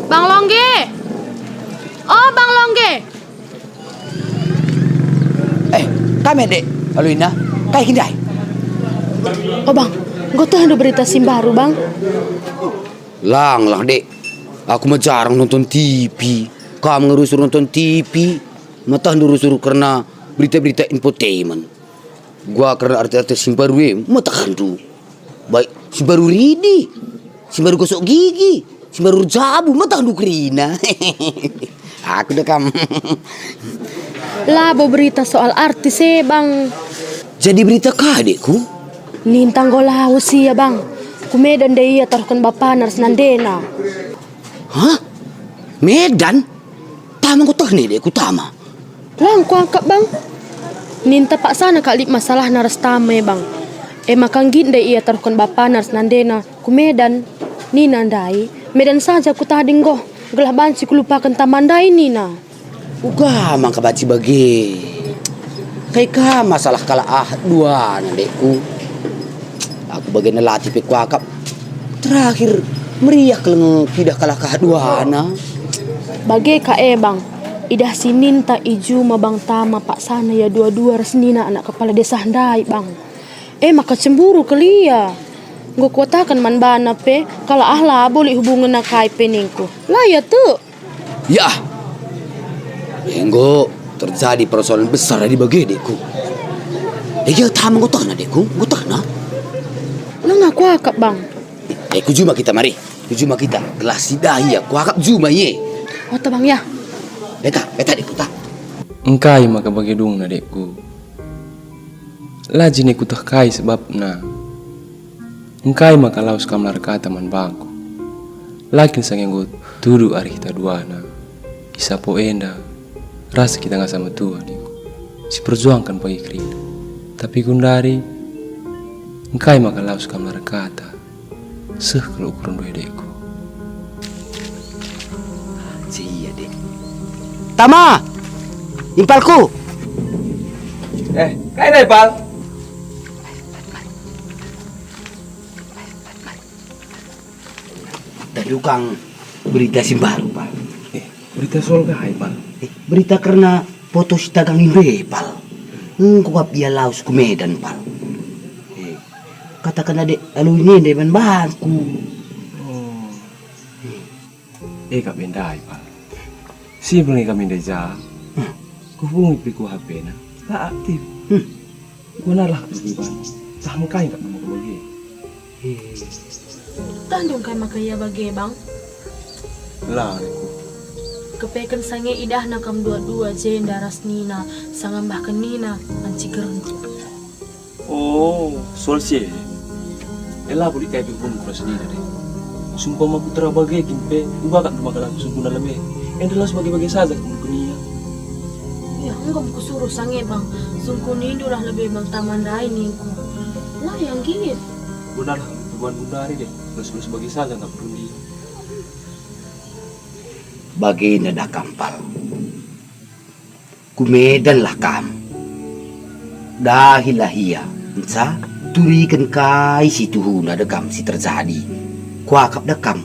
Bang Longge! Oh, Bang Longge! Eh, kami, Dek. Lalu Ina, kai kin ndai? Oh, Bang, enggo tehndu berita si mbaru, Bang? Lang lah, Dek. Aku me jarang nonton T V. Kam nge rusur nonton T V. Metehndu rusur kerna berita-berita infotainment. Gua kerna artis-artis si mbaru e, metehndu. Baik, si mbaru ridi, si mbaru gosok gigi, si mbaru erjabu, metehndu kerina. Aku da kam. Labo berita soal artis e, Bang. Jadi berita kai, Dekku? Ninta enggo lawes ia, Bang. Ku Medan ndai ia taruhken bapana ras nandena. Hah? Medan? Tama enggo tehndu, Dekku, tama? Lang kuakap, Bang. Ninta paksana kak lit masalahna ras tama e, Bang. E maka nggit ndai ia taruhken bapana ras nandena ku Medan. Nina ndai, Medan saja kutading enggo, gelah banci kulupaken tama ndai, nina. Uga maka banci bage. Kai ka masalah kalak ah duana, Dekku. Aku bage nalati pe kuakap. Terakhir, meriah kal nge pidah kalak ah duana. Bage ka e, Bang. Idah si ninta i juma Bang tama paksana ia dua-dua ras nina anak kepala desa ndai, Bang. E maka cemburu kal ia. Enggo kuataken man bana pe, kalak ah labo lit hubungenna kai pe ningku. La ia tek. Ya, enggo terjadi persoalan besar adi bage, Dekku. Ega tama enggo tehna, Dekku? Enggo tehna? Langa kuakap, Bang. Eh, ku juma kita mari. Ku juma kita. Gelah si dahi ia kuakap juma ia. Ota, Bang, ya. Beta, beta, Dekku, ta. Engkai maka bage dungna, Dekku? La jine kuteh kai sebabna. Engkai maka lawes kam la erkata man bangku? La kin sanga enggo tudu arihta duana. I Sapo enda, ras kita ngasa metua, Dekku, si perjuangken bagi kerina. Tapi gundari, engkai maka lawes kam la erkata? Seh kal ukurndu e, Dekku. Cia, Dek. Tama! Impalku! Eh, kai ndai, Pal? Tukang berita si mbaru, Pal. Eh, berita soal kai, Pal? Eh, berita kerna poto si tagang imbe, Pal. Enggo kap ia lawes ku Medan, Pal. Eh, kataken ade alu ini ndai man bangku. Oh. Eh, kap ndai, Pal. Si berngi kami ndai ja. Hmm. Kuhubungi pe ku H P-na. La aktif. Hmm. Gunalah kehidupan. Tah engkai kap nemu bage. Tah ndung kai maka ia bage, Bang? La, areku. Kepeken sange idahna kam dua-dua jenda ras nina, sangambahken nina, ancigerndu. Oh, soal si e. E la bulit kai pe hukum kula senina deh. Sumpama kutera bage kin pe, uga kap ndu maka la kusungkuna lebe. Enda lawes bage-bage saja kap ndu kenia. Ia, enggo me kusuruh sange, Bang. Sungkunindulah lebe, Bang, tama ndai ningku. La ia nggit. Gunalah, tuan gundari deh. Lawes-lawes bage saja kap ndu kenia. Bagenda da kam, Pal. Ku Medanlah kam. Dahilah ia, nca turiken kai si tuhuna de kam si terjadi. Kuakap da kam.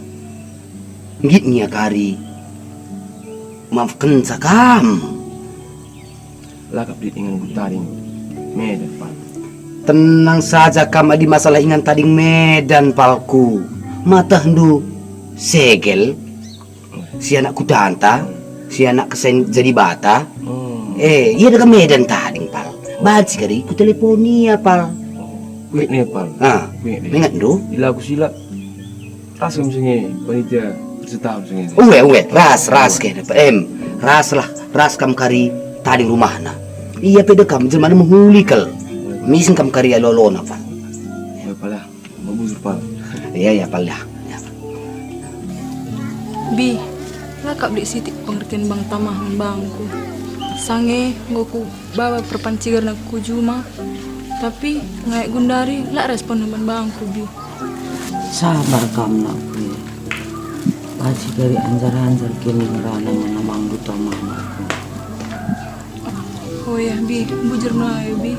Nggit nge ia kari maafkenca kam. La kap lit ingan ku tading Medan, Pal. Tenang saja kam adi masalah ingan tading Medan, Palku. Ma tehndu segel? Si anak kutanta, si anak kesen jadi bata. Hmm. Eh, ia deka Medan tading, Pal. Banci kari kutelepon ia, Pal. Kuik ne, Pal. Ah, kuik ne. Inget ndu? Ila ku silap. Ras kam senge, panitia persetahun senge. Uwe, uwe, ras, ras ke, em. Ras lah, ras kam kari tading rumahna. Ia pe dekam jelmana mehuli kal. Misen kam kari alolona, Pal. Uwe, Pal, ya. Mabujur, Pal. Iya, iya, Pal, ya. Ya. Bi, la kap lit sitik pengertian Bang tama man bangku. Sange enggo kubaba perpancigerna ku juma, tapi ngayak gundari la respon man bangku, Bi. Sabar kam, nakku, ya. Banci kari anjar-anjar kin ngerana man amangndu tama, nakku. Oh ya, Bi, bujur me ayo, Bi.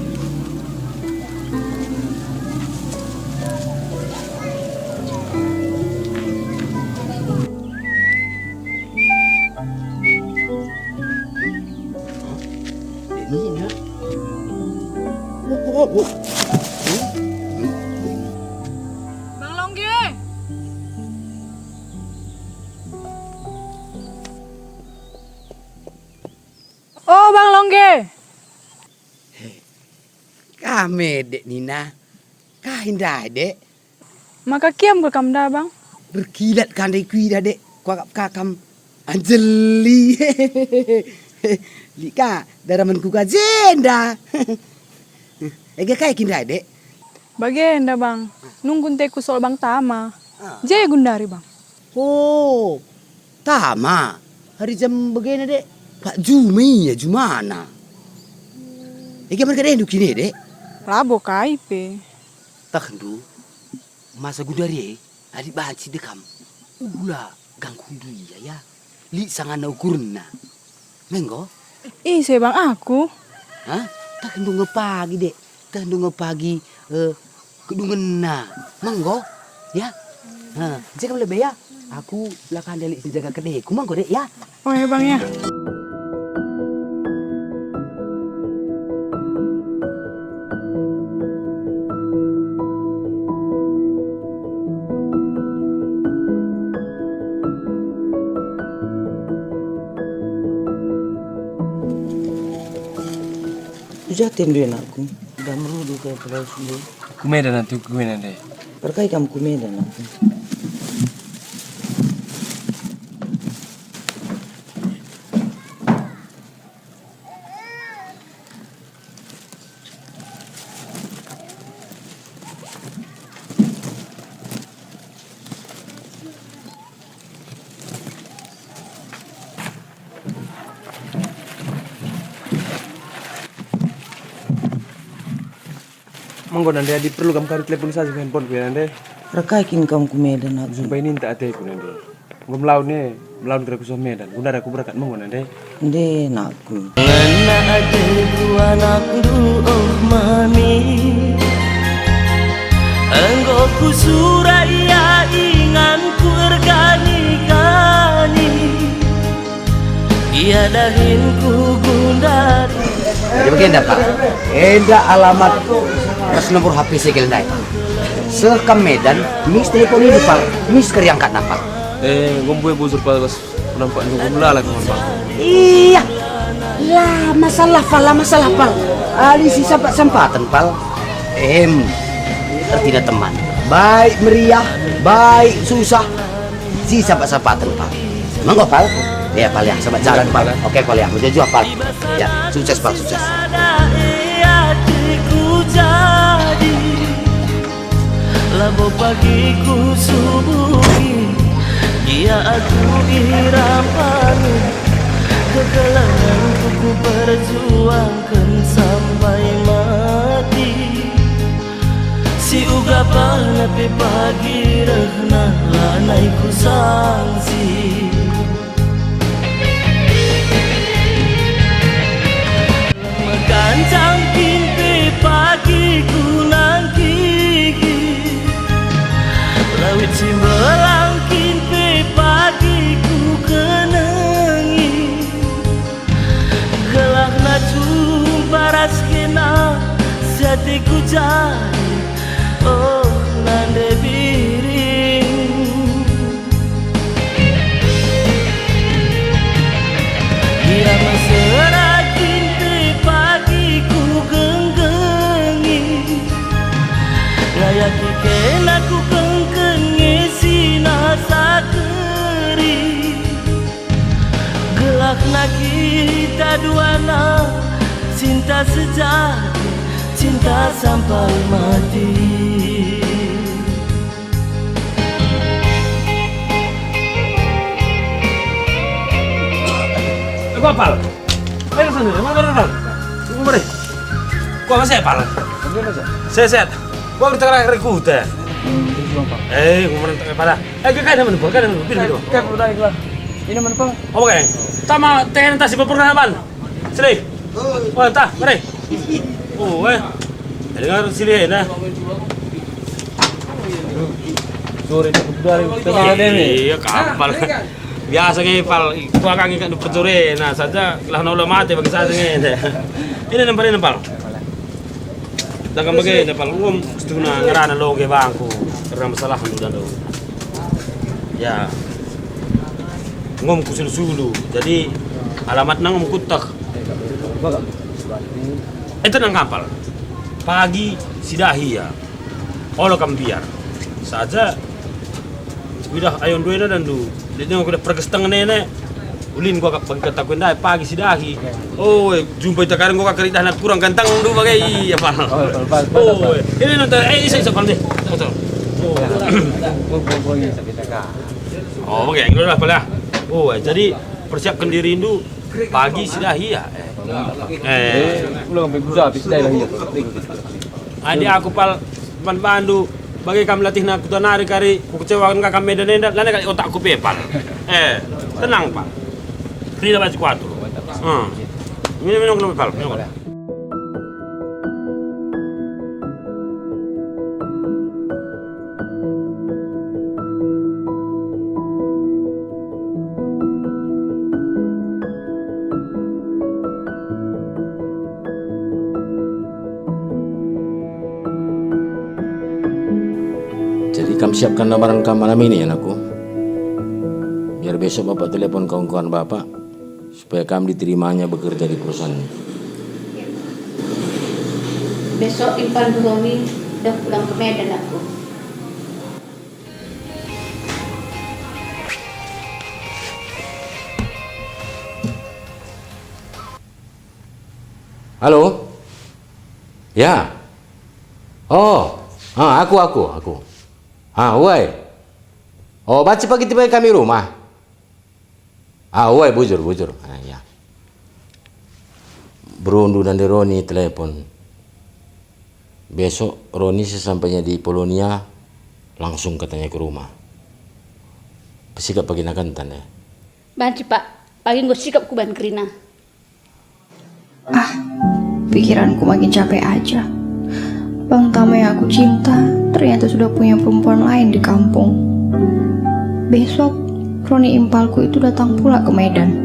Bang Longge. Oh, Bang Longge. He, ka me, Dek Nina. Kai ndai, Dek? Maka kiam kal kam nda, Bang? Berkilat ka ndai kuidah, Dek. Kuakap ka kam anjeli. Lit ka daramanku ka jenda. Ege kai kin ndai, Dek? Bagenda, Bang. Nungkun teku soal Bang Tama. Ah. Je gundari, Bang. Oh, Tama. Hari jam bagena, Dek. Pak Juma ia jumana. Ege man kedendu kine, Dek? Labo kai pe. Tehndu, masa gundari e, adi banci dekam, ula gangkundu ia, ya. Lit sangana ukurna. Menggo? Ise, Bang, aku? Hah? Tehndu nge pagi, Dek. Tehndu nge pagi, eh, kedungenna. Menggo? Ya? Ha, je kam lebe, ya? Aku la kande lit si jaga kedeku. Menggo, Dek, ya? Oh, ya, Bang, ya. Uja atendu, anakku, udah merudu kai perahu sende? Ku Medan, antu, ku Medan deh. Perkai kam ku Medan, anakku? Menggo nande, adi perlu kam kari telepon saja ku handphone ku ya nande. Perkai kin kam ku Medan, Nak Ju? Sumpai ninta ateku nande. Enggo melaun e, melaun kira ku seh Medan. Gundari aku berangkat menggo nande. Nde, nakku. Ngena ateku anakndu, oh mami. Enggo kusura ia inganku erga Ia dahin ku gundari. Jadi bagenda, Pal. Enda alamat ras nomor H P segel ndai, Pal. Seh kam Medan, mis telepon ini, Pal. Mis keriangkat napa? Eh, enggo mbue bujur, Pal, bas penampak nunggu melala, Pal. Iya. La masalah, Pal, la masalah, Pal. Ali si sampat-sampaten, Pal. Em, ertina teman. Baik meriah, baik susah. Si sampat-sampaten, Pal. Menggo, Pal? Ya, Pal, ya. Selamat jalan, Pal. Oke, Pal, ya. Menuju, Pal. Ya, sukses, Pal, sukses. Labo pagi ku subuhi, gia aku irampangi, kekelengenku ku perjuangken sampai mati. Si uga pana pe pagi rehna lanai ku sangsi. Mekancang kin pe pagi ku nangkihi, lawit si mbelang kin pe pagi ku kenengi. Gelahna jumpa ras kena si ateku jadi, oh, nande biring. Ia mesera kin pe pagi ku genggengi, ngayaki kena ku kengkeng nge si nasa keri. Gelahna kita duana, cinta sejati, cinta sampai mati. Eh, Pal. Ayo sana, mana, mana, Pal? Tunggu, mari. Kuah masih, Pal? Sehat. Kuah kita kira-kira kuda. Eh, kumarin tak kepala. Eh, ke kanan mana, Pal? Kanan mana, Pal? Kanan mana, Pal? Ini mana, Pal? Oke. Tama tehen tas si pernah, Pal. Sini. Oh, tah, mari. Oh, eh. Dengar sini, nah. Sore itu dari tengah deh nih. Iya, kapal. Biasa nge, Pal. Gua kan ngikat perjore, nah, saja lah nola mate bagi saja nge. Ini nempel, ini nempel. Jangan begini, Pal. Ngom setuna ngerana lo ke bangku. Karena masalah dulu dan dulu. Ya. Ngom kusulu-sulu. Jadi alamatna ngom kutek. Eh, tenang, kapal. Pagi sidahi ya. Olo kam biar. Saja. Kuidah ayo nduena dan du. Dia tengok kuidah pergesteng nene. Ulin gua bagi kata ku ndai pagi sidahi. Oh, jumpa ita kareng gua keridah nak kurang ganteng du bagai. Iya, Pal. Oh, Pal, Pal, Pal, Pal. Oh, ini nonton, eh, isa, isa, Pal, deh. Nonton. Oh. Ya. Gua, gua, gua, ini sakit, Kak. Oh, oke, yang dulu lah, Pal, ya. Oh, jadi persiapkan diri ndu pagi sidahi ya. Eh. Eh, ulang sampai busa habis sidahi lah, iya. Adi aku, Pal, man bandu, bage kam latihna kuta nari kari, kukecewaken ka kam Medan enda, lanai kali otakku pe, Pal. Eh, tenang, Pal. Kerina bas kuatur. Hmm. Minum, minum, minum, Pal. Minum. Jadi kam siapkan lamaran kam malam ini, anakku. Biar besok bapak telepon kawan-kawan bapak, supaya kam diterimanya bekerja di perusahaan. Besok impal Roni dah pulang ke Medan, aku. Halo? Ya. Oh, ah, aku, aku, aku. Ah, uai. Oh, banci pagi tiba kami rumah. Ah, uai, bujur, bujur. Ah, ya. Berundu nande Roni telepon. Besok Roni sesampainya di Polonia, langsung katanya ke rumah. Pesikap pagi nakan tanda. Banci, Pak. Pagi enggo sikap kuban kerina. Ah, pikiranku makin capek aja. Bang Tama yang aku cinta ternyata sudah punya perempuan lain di kampung. Besok, Roni impalku itu datang pula ke Medan.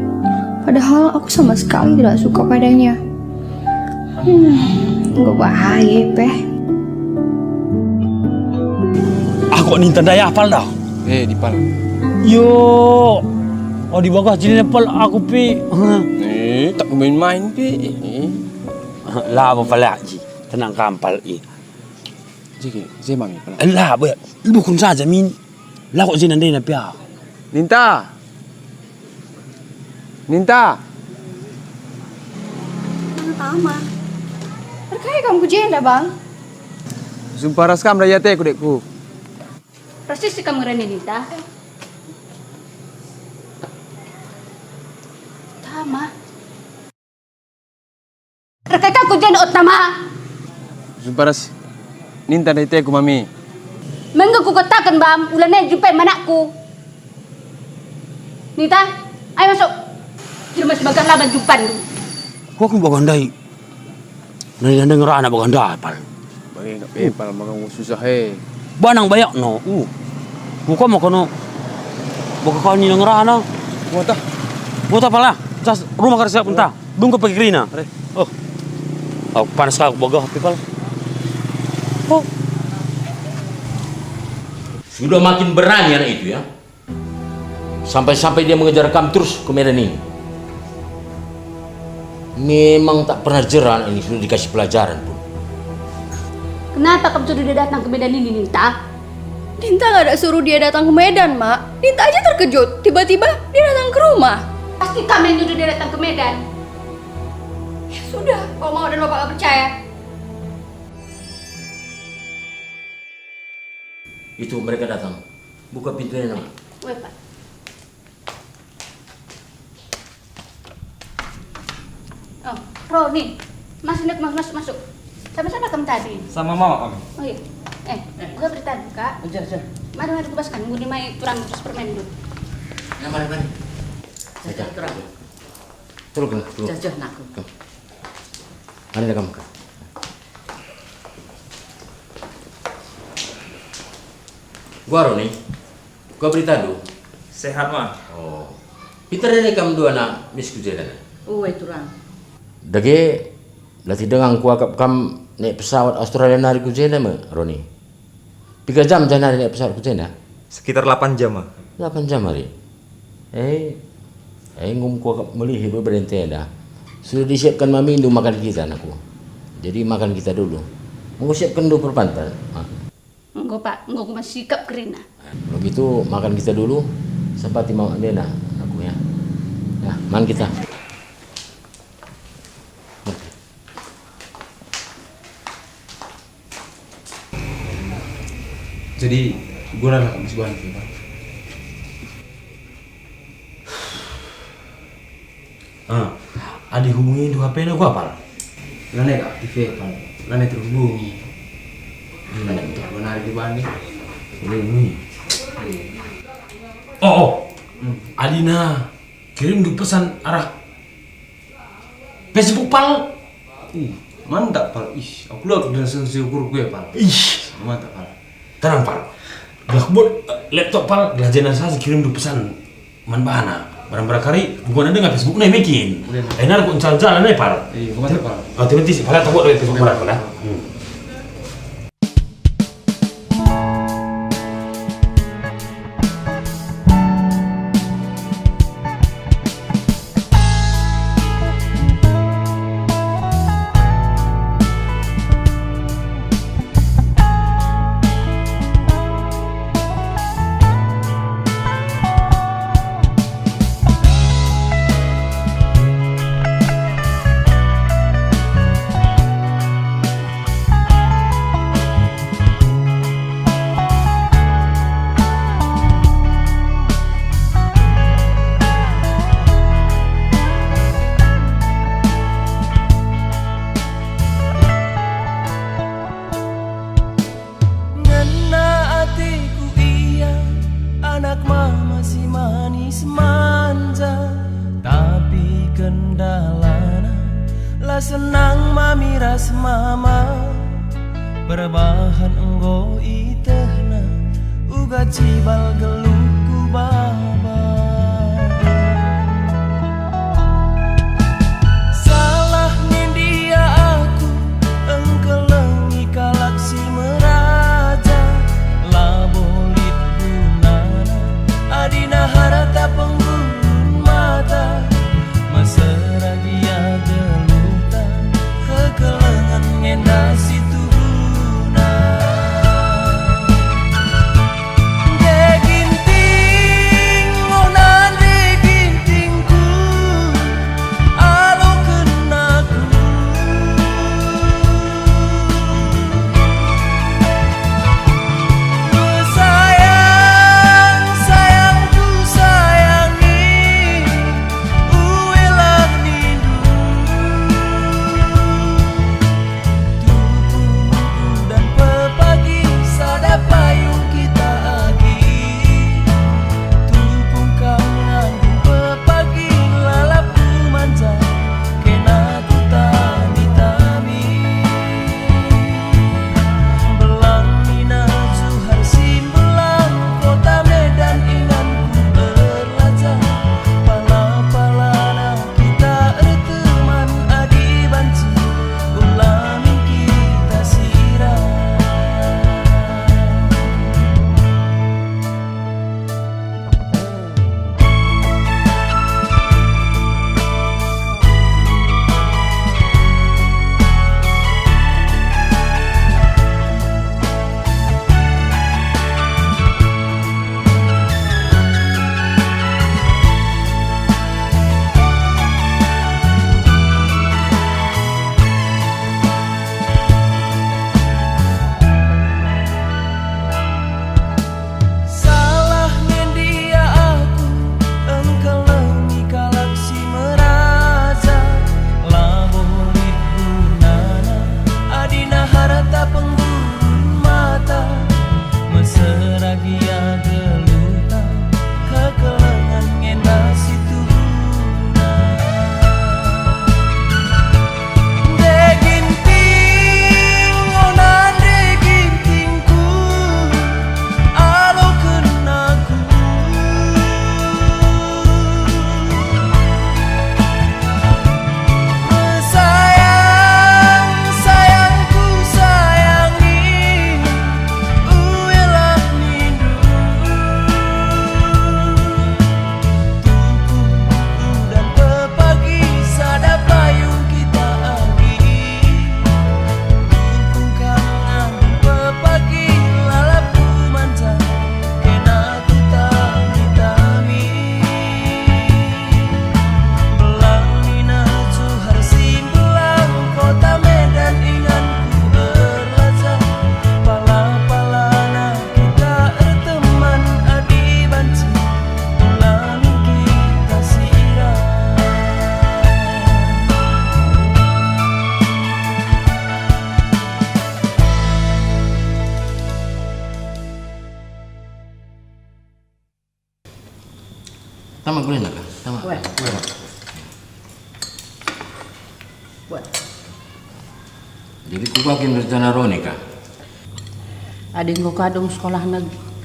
Padahal aku sama sekali tidak suka padanya. Hmm, enggo bahaya pe. Aku ninta ndai apal dah. Eh, Dipal. Yo. Oh, di bagah jine pal aku pe. Eh, tak main-main pe. Eh. Labo pala ji. Tenang kampal i. Jege, je mami pala. Labo, lubukun saja min. Lako jine ndai na pia. Ninta. Ninta. Bang Tama. Perkai kam ku jenda, Bang? Sumpa ras kam rai ateku, dekku. Persis si kam ngerana Ninta. Tama. Perkai kam ku jenda, o Tama? Sumpa ras Ninta rai ateku, mami. Menggo kukataken, Bang, ulana jumpai manakku. Ninta, ayo masuk. Jelma si bagah laban jumpandu. Aku bagah ndai. Nari nande ngerana bagah ndai, pal. Bage ngap e, pal, maka susah e. Banang bayak no. Uh. Buka mau kono. Buka kau ni ngerana. Buat ah. Buat apa lah? Jas rumah kerja pun tah. Dungke pagi kerina. Are. Oh. Aku panas aku bagah, pal. Oh. Sudah makin berani anak itu, ya. Sampai-sampai dia mengejar kam terus ke Medan ini. Memang tak pernah jera anak ini, sudah dikasih pelajaran pun. Kenapa kamu suruh dia datang ke Medan ini, Ninta? Ninta nggak ada suruh dia datang ke Medan, Mak. Ninta aja terkejut, tiba-tiba dia datang ke rumah. Pasti kamu yang nyuruh dia datang ke Medan. Ya sudah, kalau Mama dan Bapak nggak percaya. Itu mereka datang. Buka pintunya, Nak. Weh, Pak. Oh, Roni. Masuk, masuk, masuk. Sama-sama kamu tadi. Sama mama kami. Oh iya. Eh, buka berita dulu, Kak. Aja, aja. Mari, mari, kubaskan. Ngudi mai turang terus permen dulu. Ya, mari, mari. Aja. Turang. Turun, turun. Aja, aja, nakku. Tuh. Mari, kamu, Kak. Gua Roni. Gua berita dulu. Sehat, Ma. Oh. Pinter deh kamu dua anak mis ku jenda. Uwe, turang. Dage, latih dengang kuakap kam naik pesawat Australia nari ku jenda me, Roni. Piga jam janari naik pesawat ku jenda? Sekitar delapan jam, Ma. Delapan jam hari. Eh, eh, ngum kuakap melihi beberapa tenda. Sudah disiapkan mamindu makan kita, anakku. Jadi makan kita dulu. Enggo siapkan dulu perpanta. Ah. Enggo, Pak, enggo kumasikap kerina. Kalau gitu, makan kita dulu, sempati mama ndena, aku ya. Ya, man kita. Jadi, guna lah kamu sebuah nanti, Pak. Ah, adi hubungindu H P-na, ku apal? Lanai ka aktif e, pal. Lanai terhubungi. Hmm. Lanai bentuk benar di bani. Hubungi. Oh, oh. Hmm. Adina kirimndu pesan arah Facebook, pal. Ih, mantap, pal. Ih, aku lah dan sensi ukurku ya, pal. Ih. Mantap, pal. Tenang, pal. Gelah kubuat, eh, laptop, pal, gelah jenda saja kirimndu pesan man bana. Barang-barang kari, bukan ada nggak Facebookna bikin. Udah, nah. Eh, nari ku encal-encalan, eh, pal. Iya, mantap, pal. Ah, tiba-tiba, pal, tak buat Facebook, pal, pal. Hmm. Ngena ateku ia, anak mama si manis manja, tapi kendalana la senang mami ras mama. Perbahan enggo itehna, uga cibal geluhku baba. Ia geluhta kekelengen enda situhuna. Nde ginting, ona nde gintingku, aloken aku. Sayang, sayangku, sayangi, uelah nindu. Tungkung udan pepagi sada payung kita agi. Tungkung kangen pepagi lalapku manca kena kutami-tami. Belang nina Johar si mbelang kota Medan inganku erlajar. Pala-palana kita erteman adi banci ulangi kita siran. Tama gulina ka? Tama. Weh. Weh. Weh. Jadi kuga kin rencana Roni ka? Adi enggo kadung sekolahna,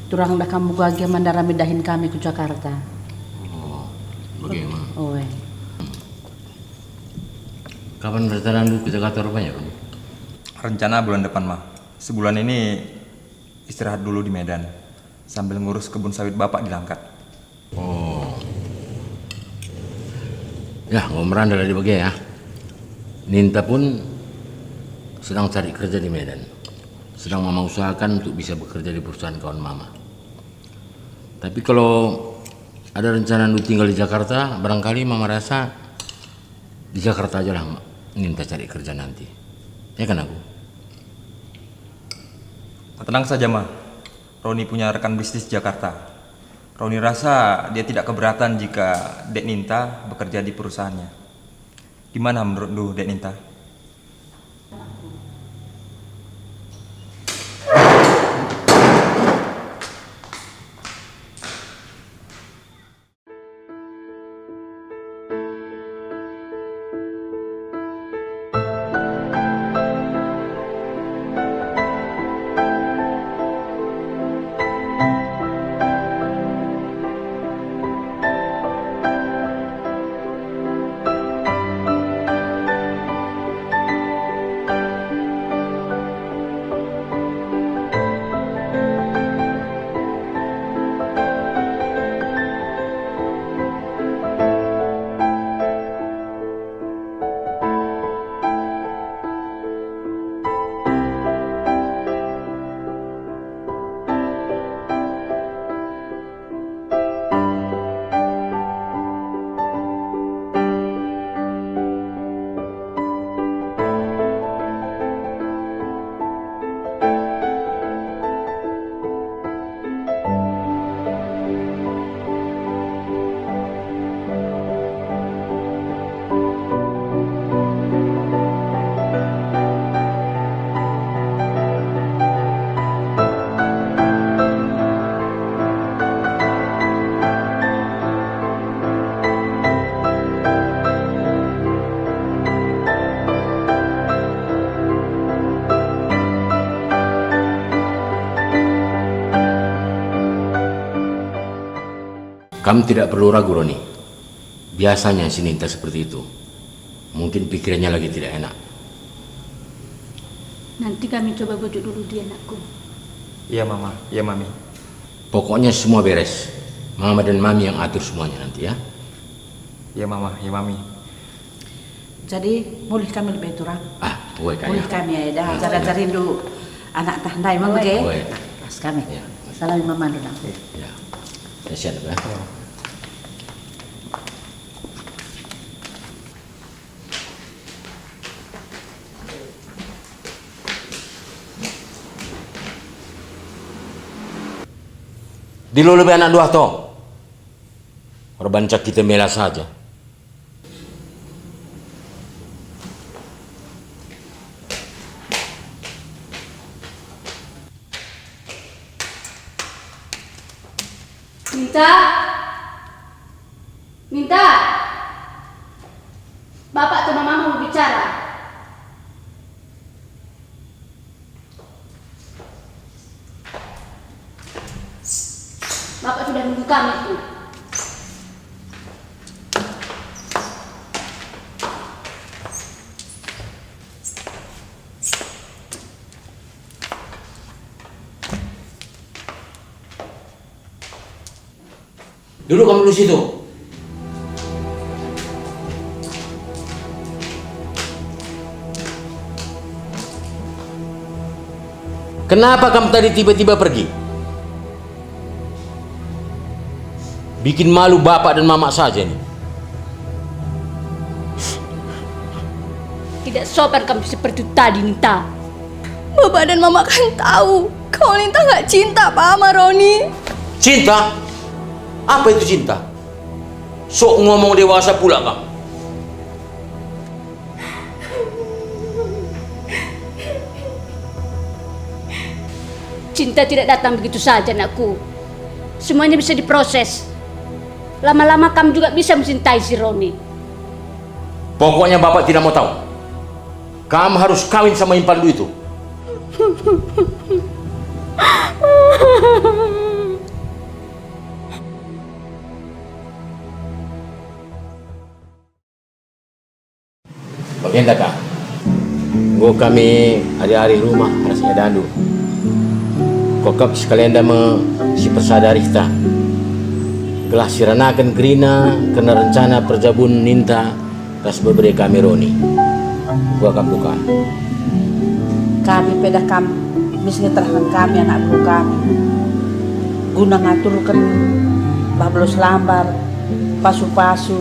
turang dah kam uga gia man ndarami dahin kami ku Jakarta. Oh, bage ma. Oe. Kapan rencanandu ke Jakarta rupanya, Roni? Rencana bulan depan, Ma. Sebulan ini istirahat dulu di Medan, sambil ngurus kebun sawit Bapak di Langkat. Oh. Ya, enggo merandal adi bage ya. Ninta pun sedang cari kerja di Medan. Sedang Mama usahakan untuk bisa bekerja di perusahaan kawan Mama. Tapi kalau ada rencana ndu tinggal di Jakarta, barangkali Mama rasa di Jakarta ajalah Ninta cari kerja nanti. Ya kan aku? Tenang saja, Ma. Roni punya rekan bisnis di Jakarta. Roni rasa dia tidak keberatan jika Dek Ninta bekerja di perusahaannya. Gimana menurutndu, Dek Ninta? Kam tidak perlu ragu, Roni. Biasanya si Ninta seperti itu. Mungkin pikirannya lagi tidak enak. Nanti kami coba bujuk dulu dia, anakku. Iya, Mama. Iya, Mami. Pokoknya semua beres. Mama dan Mami yang atur semuanya nanti, ya. Iya, Mama. Iya, Mami. Jadi, mulih kami lebe turang. Ah, oe, Kak, mulih ya. Kami, ya, dah. Ah, acara iya. Cari ndu anak tah ndai, Mama, oe. Oe. Nah, pas kami. Iya. Salami Mama dulu, nak. Iya. Ya. Ya, siap, ya. Iya. Dilo lebe anak dua to. Erbanca kita mela saja. Ninta, Ninta, Bapak sama Mama mau bicara. Bapak sudah nunggu kami tuh. Duduk kamu dulu situ. Kenapa kamu tadi tiba-tiba pergi? Bikin malu bapak dan mamak saja ini. Tidak sopan kamu seperti itu tadi, Ninta. Bapak dan Mama kan tahu kalau Ninta nggak cinta, Pak, sama Roni. Cinta? Apa itu cinta? Sok ngomong dewasa pula kamu. Cinta tidak datang begitu saja, anakku. Semuanya bisa diproses. Lama-lama kamu juga bisa mencintai si Roni. Pokoknya Bapak tidak mau tahu. Kamu harus kawin sama Impandu itu. Bagenda ka. Enggo kami ari-ari rumah ras iadandu. Kuakap si kalenda me si persada arihta. Gelah siranaken kerina kerna rencana perjabun ninta ras bebere kami Roni. Kuakap duka. Kami pe dah kam mis ngetehken kami anak beru kami. Guna ngaturken bablos lambar, pasu-pasu,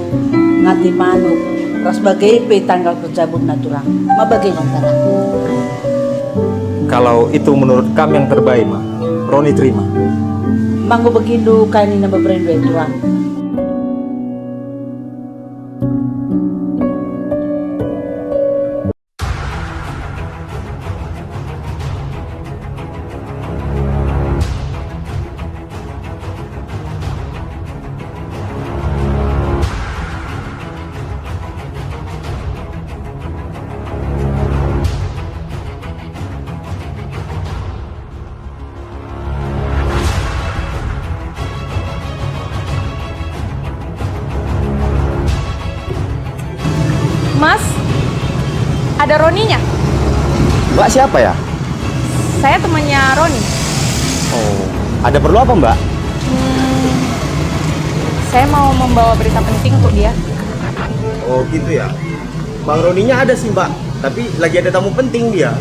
ngati manuk, ras bage pe tanggal perjabunna turang. Ma bage man, Bapak? Kalau itu menurut kam yang terbaik, Ma, Roni terima. Ma enggo begindu kai nina beberendu e turang? Mas, ada Roninya? Mbak siapa ya? Saya temannya Roni. Oh, ada perlu apa, Mbak? Hmm, saya mau membawa berita penting untuk dia. Oh, gitu ya. Bang Roninya ada sih, Mbak, tapi lagi ada tamu penting dia.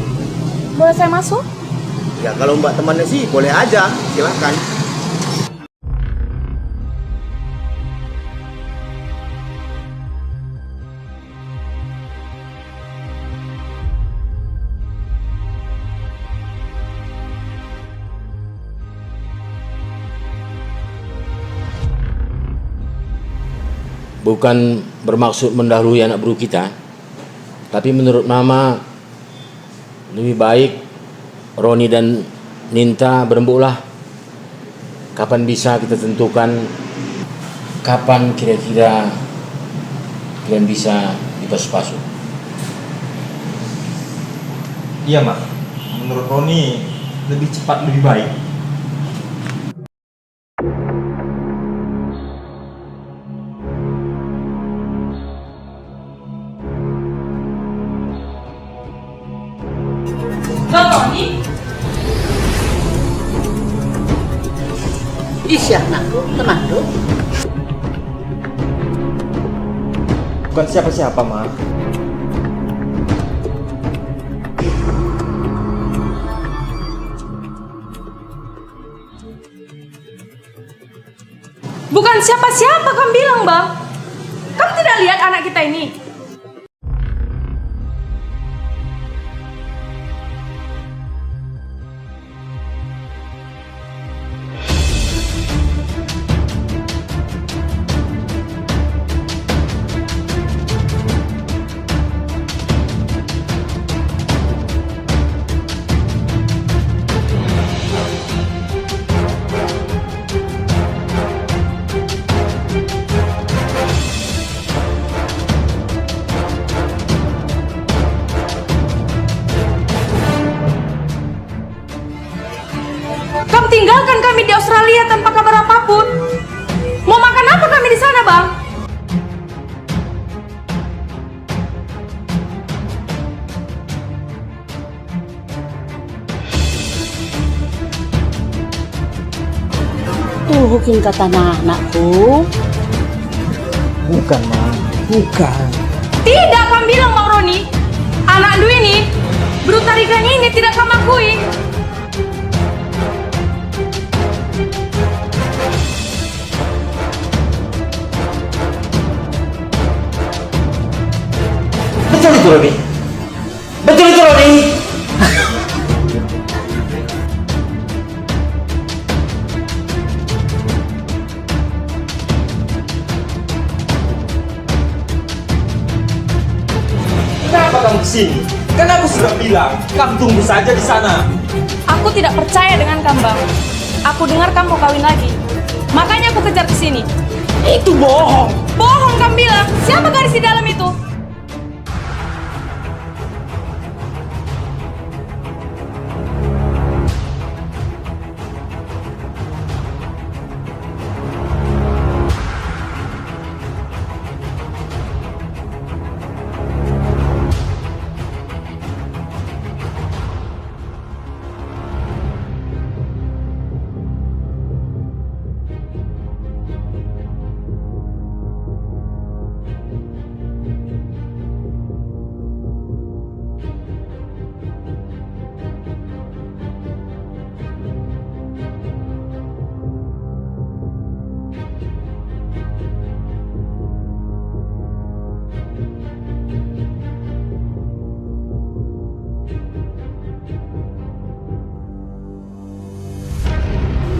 Boleh saya masuk? Ya, kalau Mbak temannya sih boleh aja, silahkan. Bukan bermaksud mendahului anak beru kita, tapi menurut Mama, lebih baik Roni dan Ninta berembuklah. Kapan bisa kita tentukan, kapan kira-kira kalian bisa dipasu-pasu? Iya, Mak. Menurut Roni, lebih cepat lebih baik. Bang Roni? Isi anakku, temanku. Bukan siapa-siapa, Ma. Bukan siapa-siapa kam bilang, Bang. Kam tidak lihat anak kita ini? Talia tanpa kabar apapun. Mau makan apa kami di sana, Bang? Tuhu kin katana, anakku? Bukan, Ma. Bukan. Tidak, kam bilang, Bang Roni. Anakndu ini, beru tarigan ini tidak kam akui. Betul itu, Roni. Betul itu, Roni. Kenapa kamu ke sini? Kan aku sudah bilang, kamu tunggu saja di sana. Aku tidak percaya dengan kamu, Bang. Aku dengar kamu kawin lagi. Makanya aku kejar ke sini. Itu bohong. Bohong kamu bilang. Siapa gadis di dalam itu?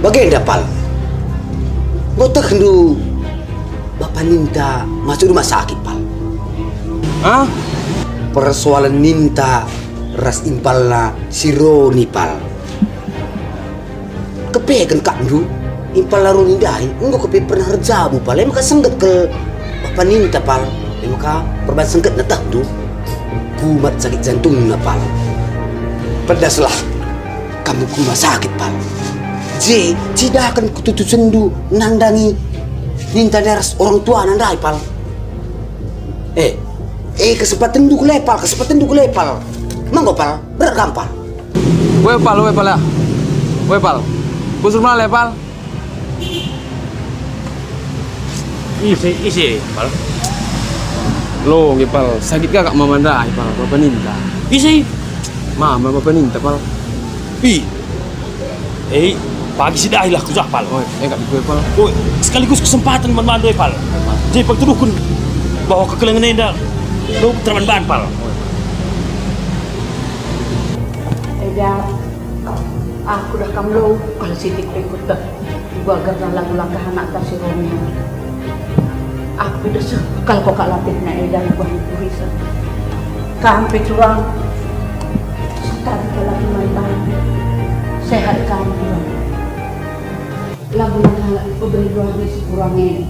Bagenda, Pal. Enggo tehndu bapa ninta masuk rumah sakit, Pal. Ah? Persoalan ninta ras impalna si Roni, Pal. Kepeken kap ndu, impalna Roni ndai enggo kepe pernah erjabu, Pal, e maka sengget kal bapa ninta, Pal, e maka perban senggetna tehndu. Kumat sakit jantungna, Pal. Pedaslah kam ku rumah sakit, Pal. Je, cidahken ketutusenndu nandangi ninta ras orang tuana ndai, Pal. Eh, eh, kesempatenndu kal e, Pal, kesempatenndu kal e, Pal. Manggo, Pal, berat kam, Pal. Ue, Pal, ue, Pal, ya. Ue, Pal. Busur male, Pal. Ise, ise, Pal? Lo, nge, Pal. Sakit ka kap mama ndai, Pal, bapa ninta. Ise? Mama, bapa ninta, Pal. Ih. Eh, pagi si ndai lah ku jah, Pal. Oi, eh, kap gue, Pal. Oi, sekaligus kesempatan man bandu, Pal. Je pagituduhken bahwa kekelengen enda lo terban ban, Pal. Eda, aku dah kam lo, kalau sitik rikut dah. Ibagarna lagu langkah anakta si Roni. Aku deseh kal kokak latihna eda i bas turisa. Kam pe turang, sentari kal latih man bandu. Sehat kam turang. Lagu langkah peberi luar si kurang e.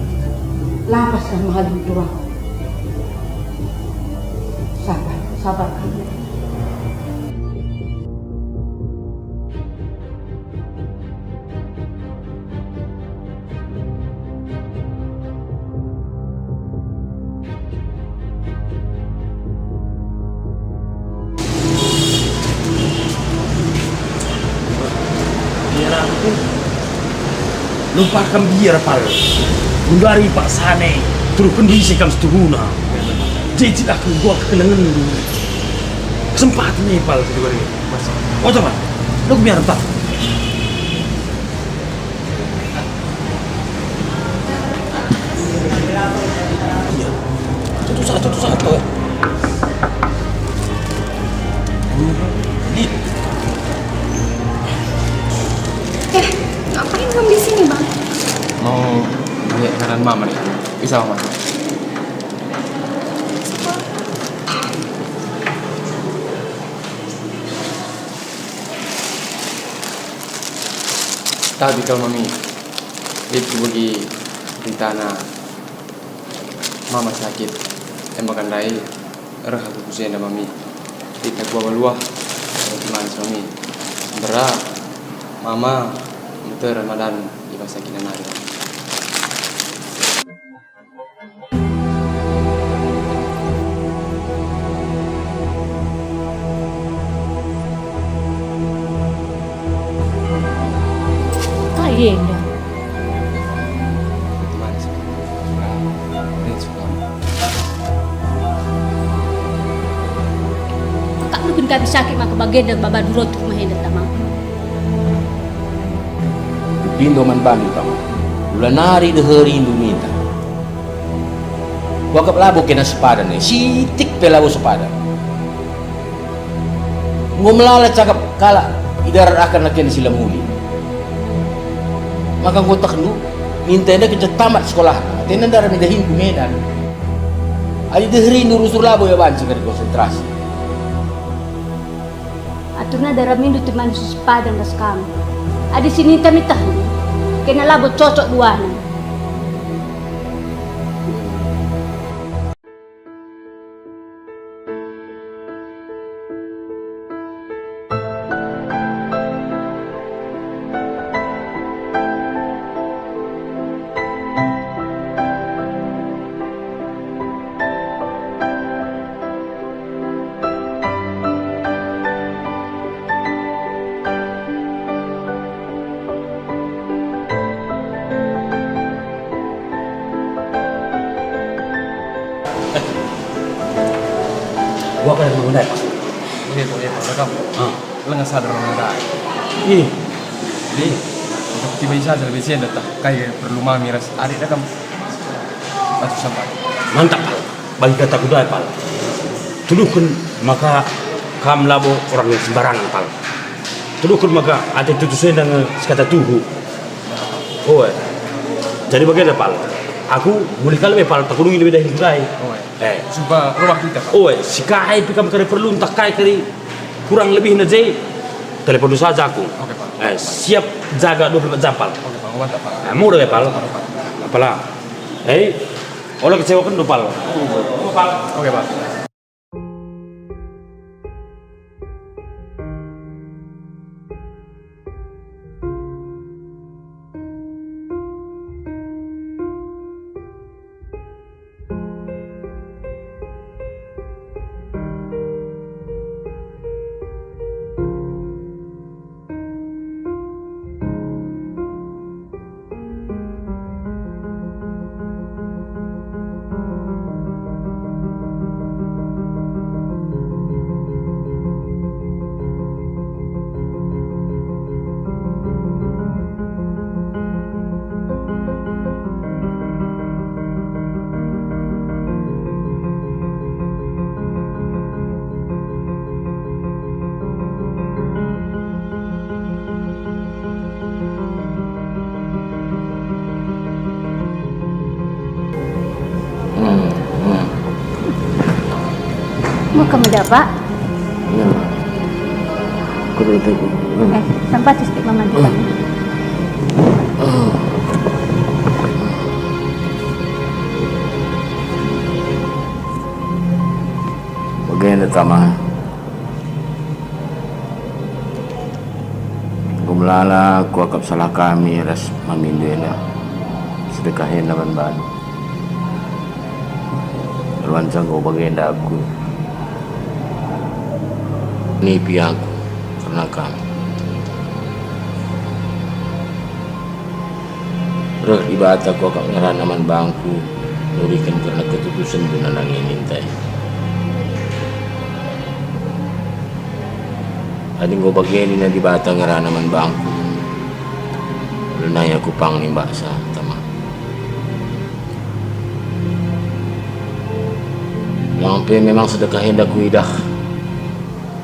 Lapas kam mahalu turang. Sabar, sabar kam. Biar aku lupa kam biar, Pal. Gundari paksana, turuhken diri kam setuhuna. Jejit aku gua kekelengen. Kesempatan ni, Pal, kedua hari. Oto, Pal. Lu biar, Pal. Iya. Satu, satu, satu. Ini. Eh, ngapain kamu di sini, Bang? Mau lihat keadaan Mama deh. Bisa, Mama? Tapi kal, Mami, lit kubegi beritana Mama sakit, e maka ndai reh aku ku jenda, Mami. Lit aku maba luah, roti manis, Mami. Mbera, Mama, Ramadan i bas kita nari. Kai enda? Akapndu kin ka bisa kin maka bagenda baba roti rumah enda, Tama? Kupindo man bandu, Tama. Kula nari deherindu minta. Kuakap labo kena sepadan e, sitik pe labo sepadan. Enggo melala cakap kalak idarataken kena si la muli. Maka enggo tekndu, ninta enda kenca tamat sekolahna, atena ndarat dahin ku Medan. Adi deherindu rusur labo ia banci kari konsentrasi. Aturna daramindu teman si sepadan ras kam. Adi si ninta mitehna, kena labo cocok duana. Gua kan mau naik. Iya, iya, ada kamu. Ah. Langa sadar orang ada. Ih. Jadi, untuk tiba isa lebih sian datang. Kayak perlu mami ras adik dah kamu. Batu sampai. Mantap, Pal. Bagi kataku ndai, Pal. Tuduhken maka kam labo orang yang sembarangan, Pal. Tuduhken maka ate tutus enda nge sekata tuhu. Oe. Jadi bagenda, Pal. Aku mulih kal be, Pal, takunungi lebe dahin ndai. Oe. Eh. Sumpah rumah kita, Pal. Oe, si kai pe kam kari perlu ntah kai kari kurang lebihna je, telepon saja aku. Oke, Pal. Eh, siap jaga dua puluh empat jam, Pal. Oke, Pal. Mantap, Pal. Eh, murah ya, Pal. Mantap, Pal. Apalah. Eh, ola kecewakan do, Pal. Pal. Oke, Pal. Mau kamu dapat? Ya. Kudu itu. Eh, tempat istri mama di sana. Bagenda, Tama. Enggo melala kuakap salah kami ras mamindu enda, sedekah enda man bandu. Erwanca enggo bagenda aku. Nipi aku kerna kam. Reh Dibata kuakap ngerana man bangku, nuriken kerna ketutusenndu nandangi ninta e. Adi enggo bage nina Dibata ngerana man bangku, lanai aku pang nimbaksa, Tama. Lang pe memang sedekah enda kuidah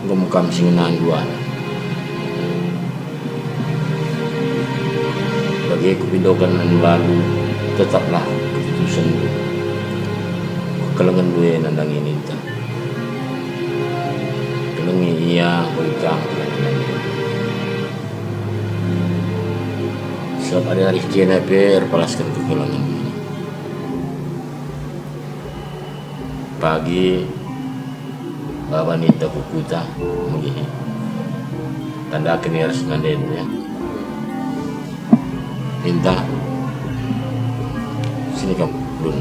enggo me kam si ngenandu, Anak. Bage kupindoken man bandu, tetaplah ketutusenndu. Kekelengenndu e nandangi ninta. Kelengi ia, enggo ikang kekelengen. Sebab adi arih kena pe erpalasken kekelengen. Pagi baba ninta ku kuta, mulihi. Tandaken ia ras nandendu, ya. Minta sini kam dulu.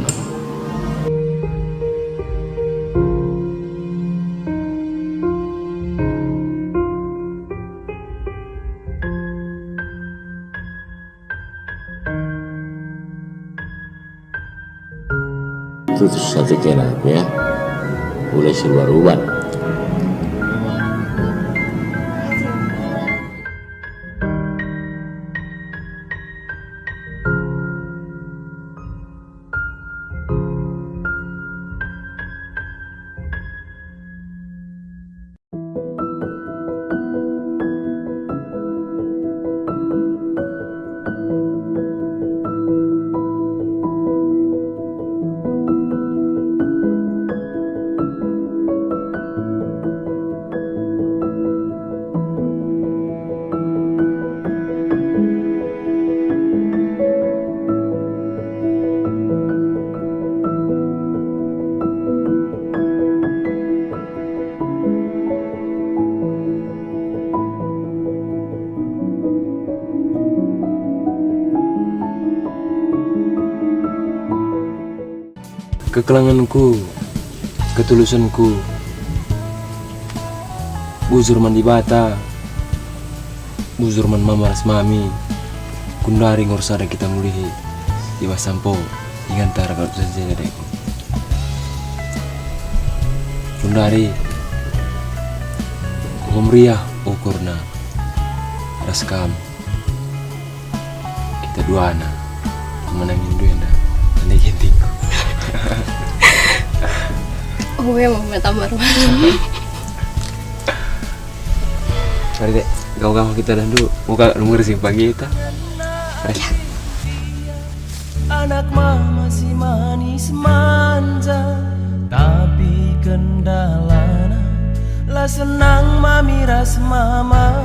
Tutus ate kena aku ya. Mulai si luar ubat. Kekelengenku, ketulusenku, bujur man Dibata, bujur man mama ras mami, kundari ngurus sada kita mulihi i bas sampo inganta raka utusan si deku. Kundari enggo meriah ukurna ras kam. Kita duana menangi rindu enda. Tanda gintingku. Oh, memang mata baru. Mari dek, gawa-gawa kita dah dulu. Muka nomor simpang kita. Mari. Anak mama si manis manja, tapi kendalana la senang mami ras mama.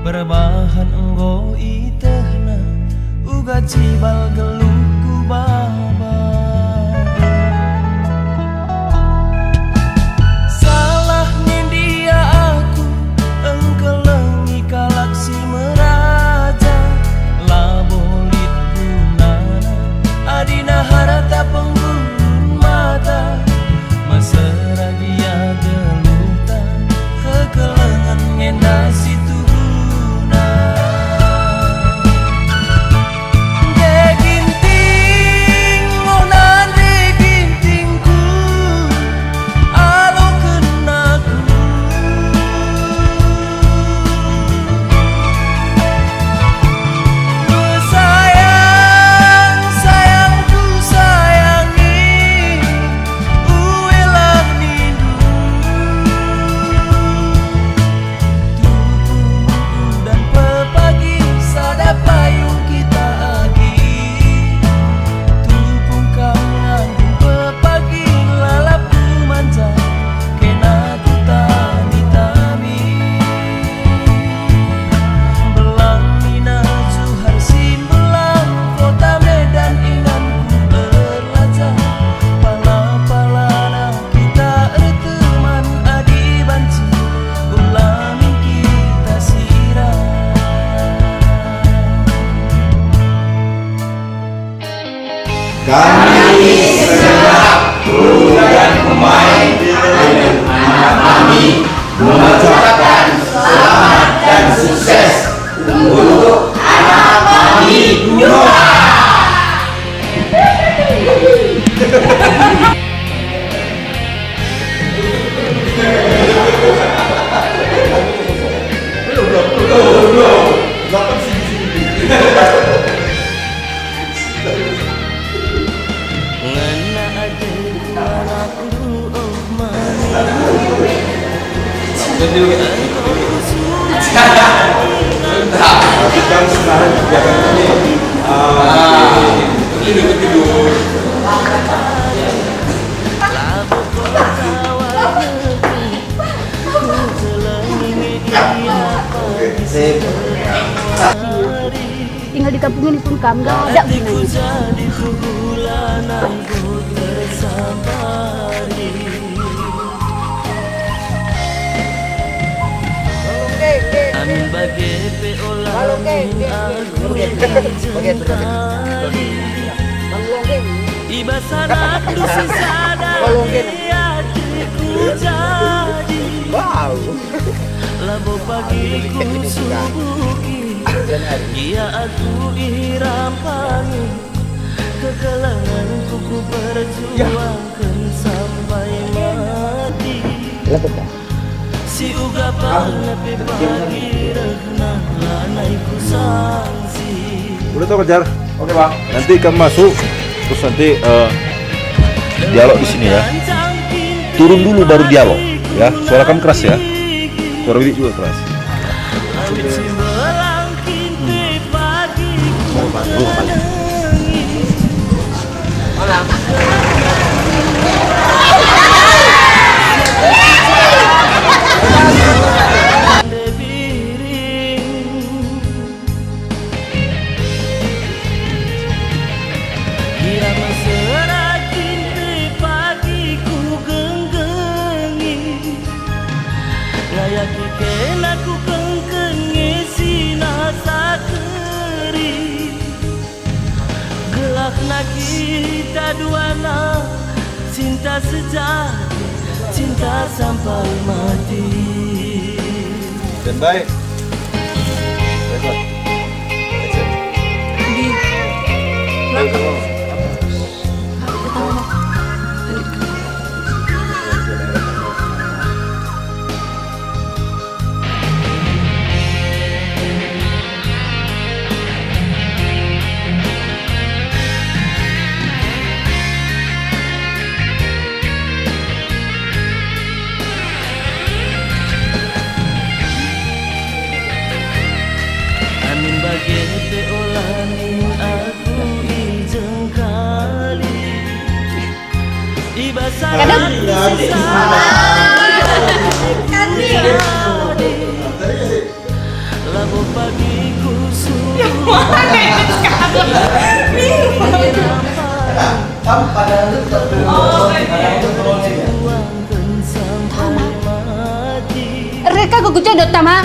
Perbahan enggo itehna, uga cibal geluhku baba. Salah nindia aku, engkelengi kalak si meraja, labo lit gunana, adina harta penggulun mata, mesera gia geluhta, kekelengen enda situhuna. Nde ginting, onan nde gintingku, aloken aku. Sayang, sayangku, sayangi, uelah nindu. Tupung udan pepagi sada payung kita agi. Tupung kam ngandung pepagi lalapku manja kena kutami-tami. Belang nina Johar si mbelang kota Medan inganku erlajah. Pala-palana kita erteman adi banci ulamin kita sirang. Kami segenap kru dan pemain, anak kami mengucapkan selamat dan sukses untuk anak kami. Ngena ateku anakku, oh mami. Engkau ku suruh. Tinggal di kampung ini pun kam nggak ada gunanya. Amin bage pe ola min aku ijengkali. I bas anakndu si sada pe ateku jadi. Labo pagi kusubuki, gia aku irampangi. Kekelengenku kuperjuangken sampai mati. Si uga pernah pe pagi rehna lanai kusangsi. Udah tau kejar. Oke, Bang. Nanti kamu masuk, terus nanti, eh, dialog di sini ya. Turun dulu baru dialog ya. Suara kamu keras ya. Suara Wiwi juga keras. Ia mesera kin pe pagi kugenggengi. Ngayaki kena kukengken nge si nasa keri. Gelahna kita duana, cinta sejati, cinta sampai mati. Standby. Record. Action. Di belakang. Amin bage pe ola min aku ijengkali. I bas anakndu si sada pe ateku jadi. Labo pagi kusubuki. Reka ku jodot tama.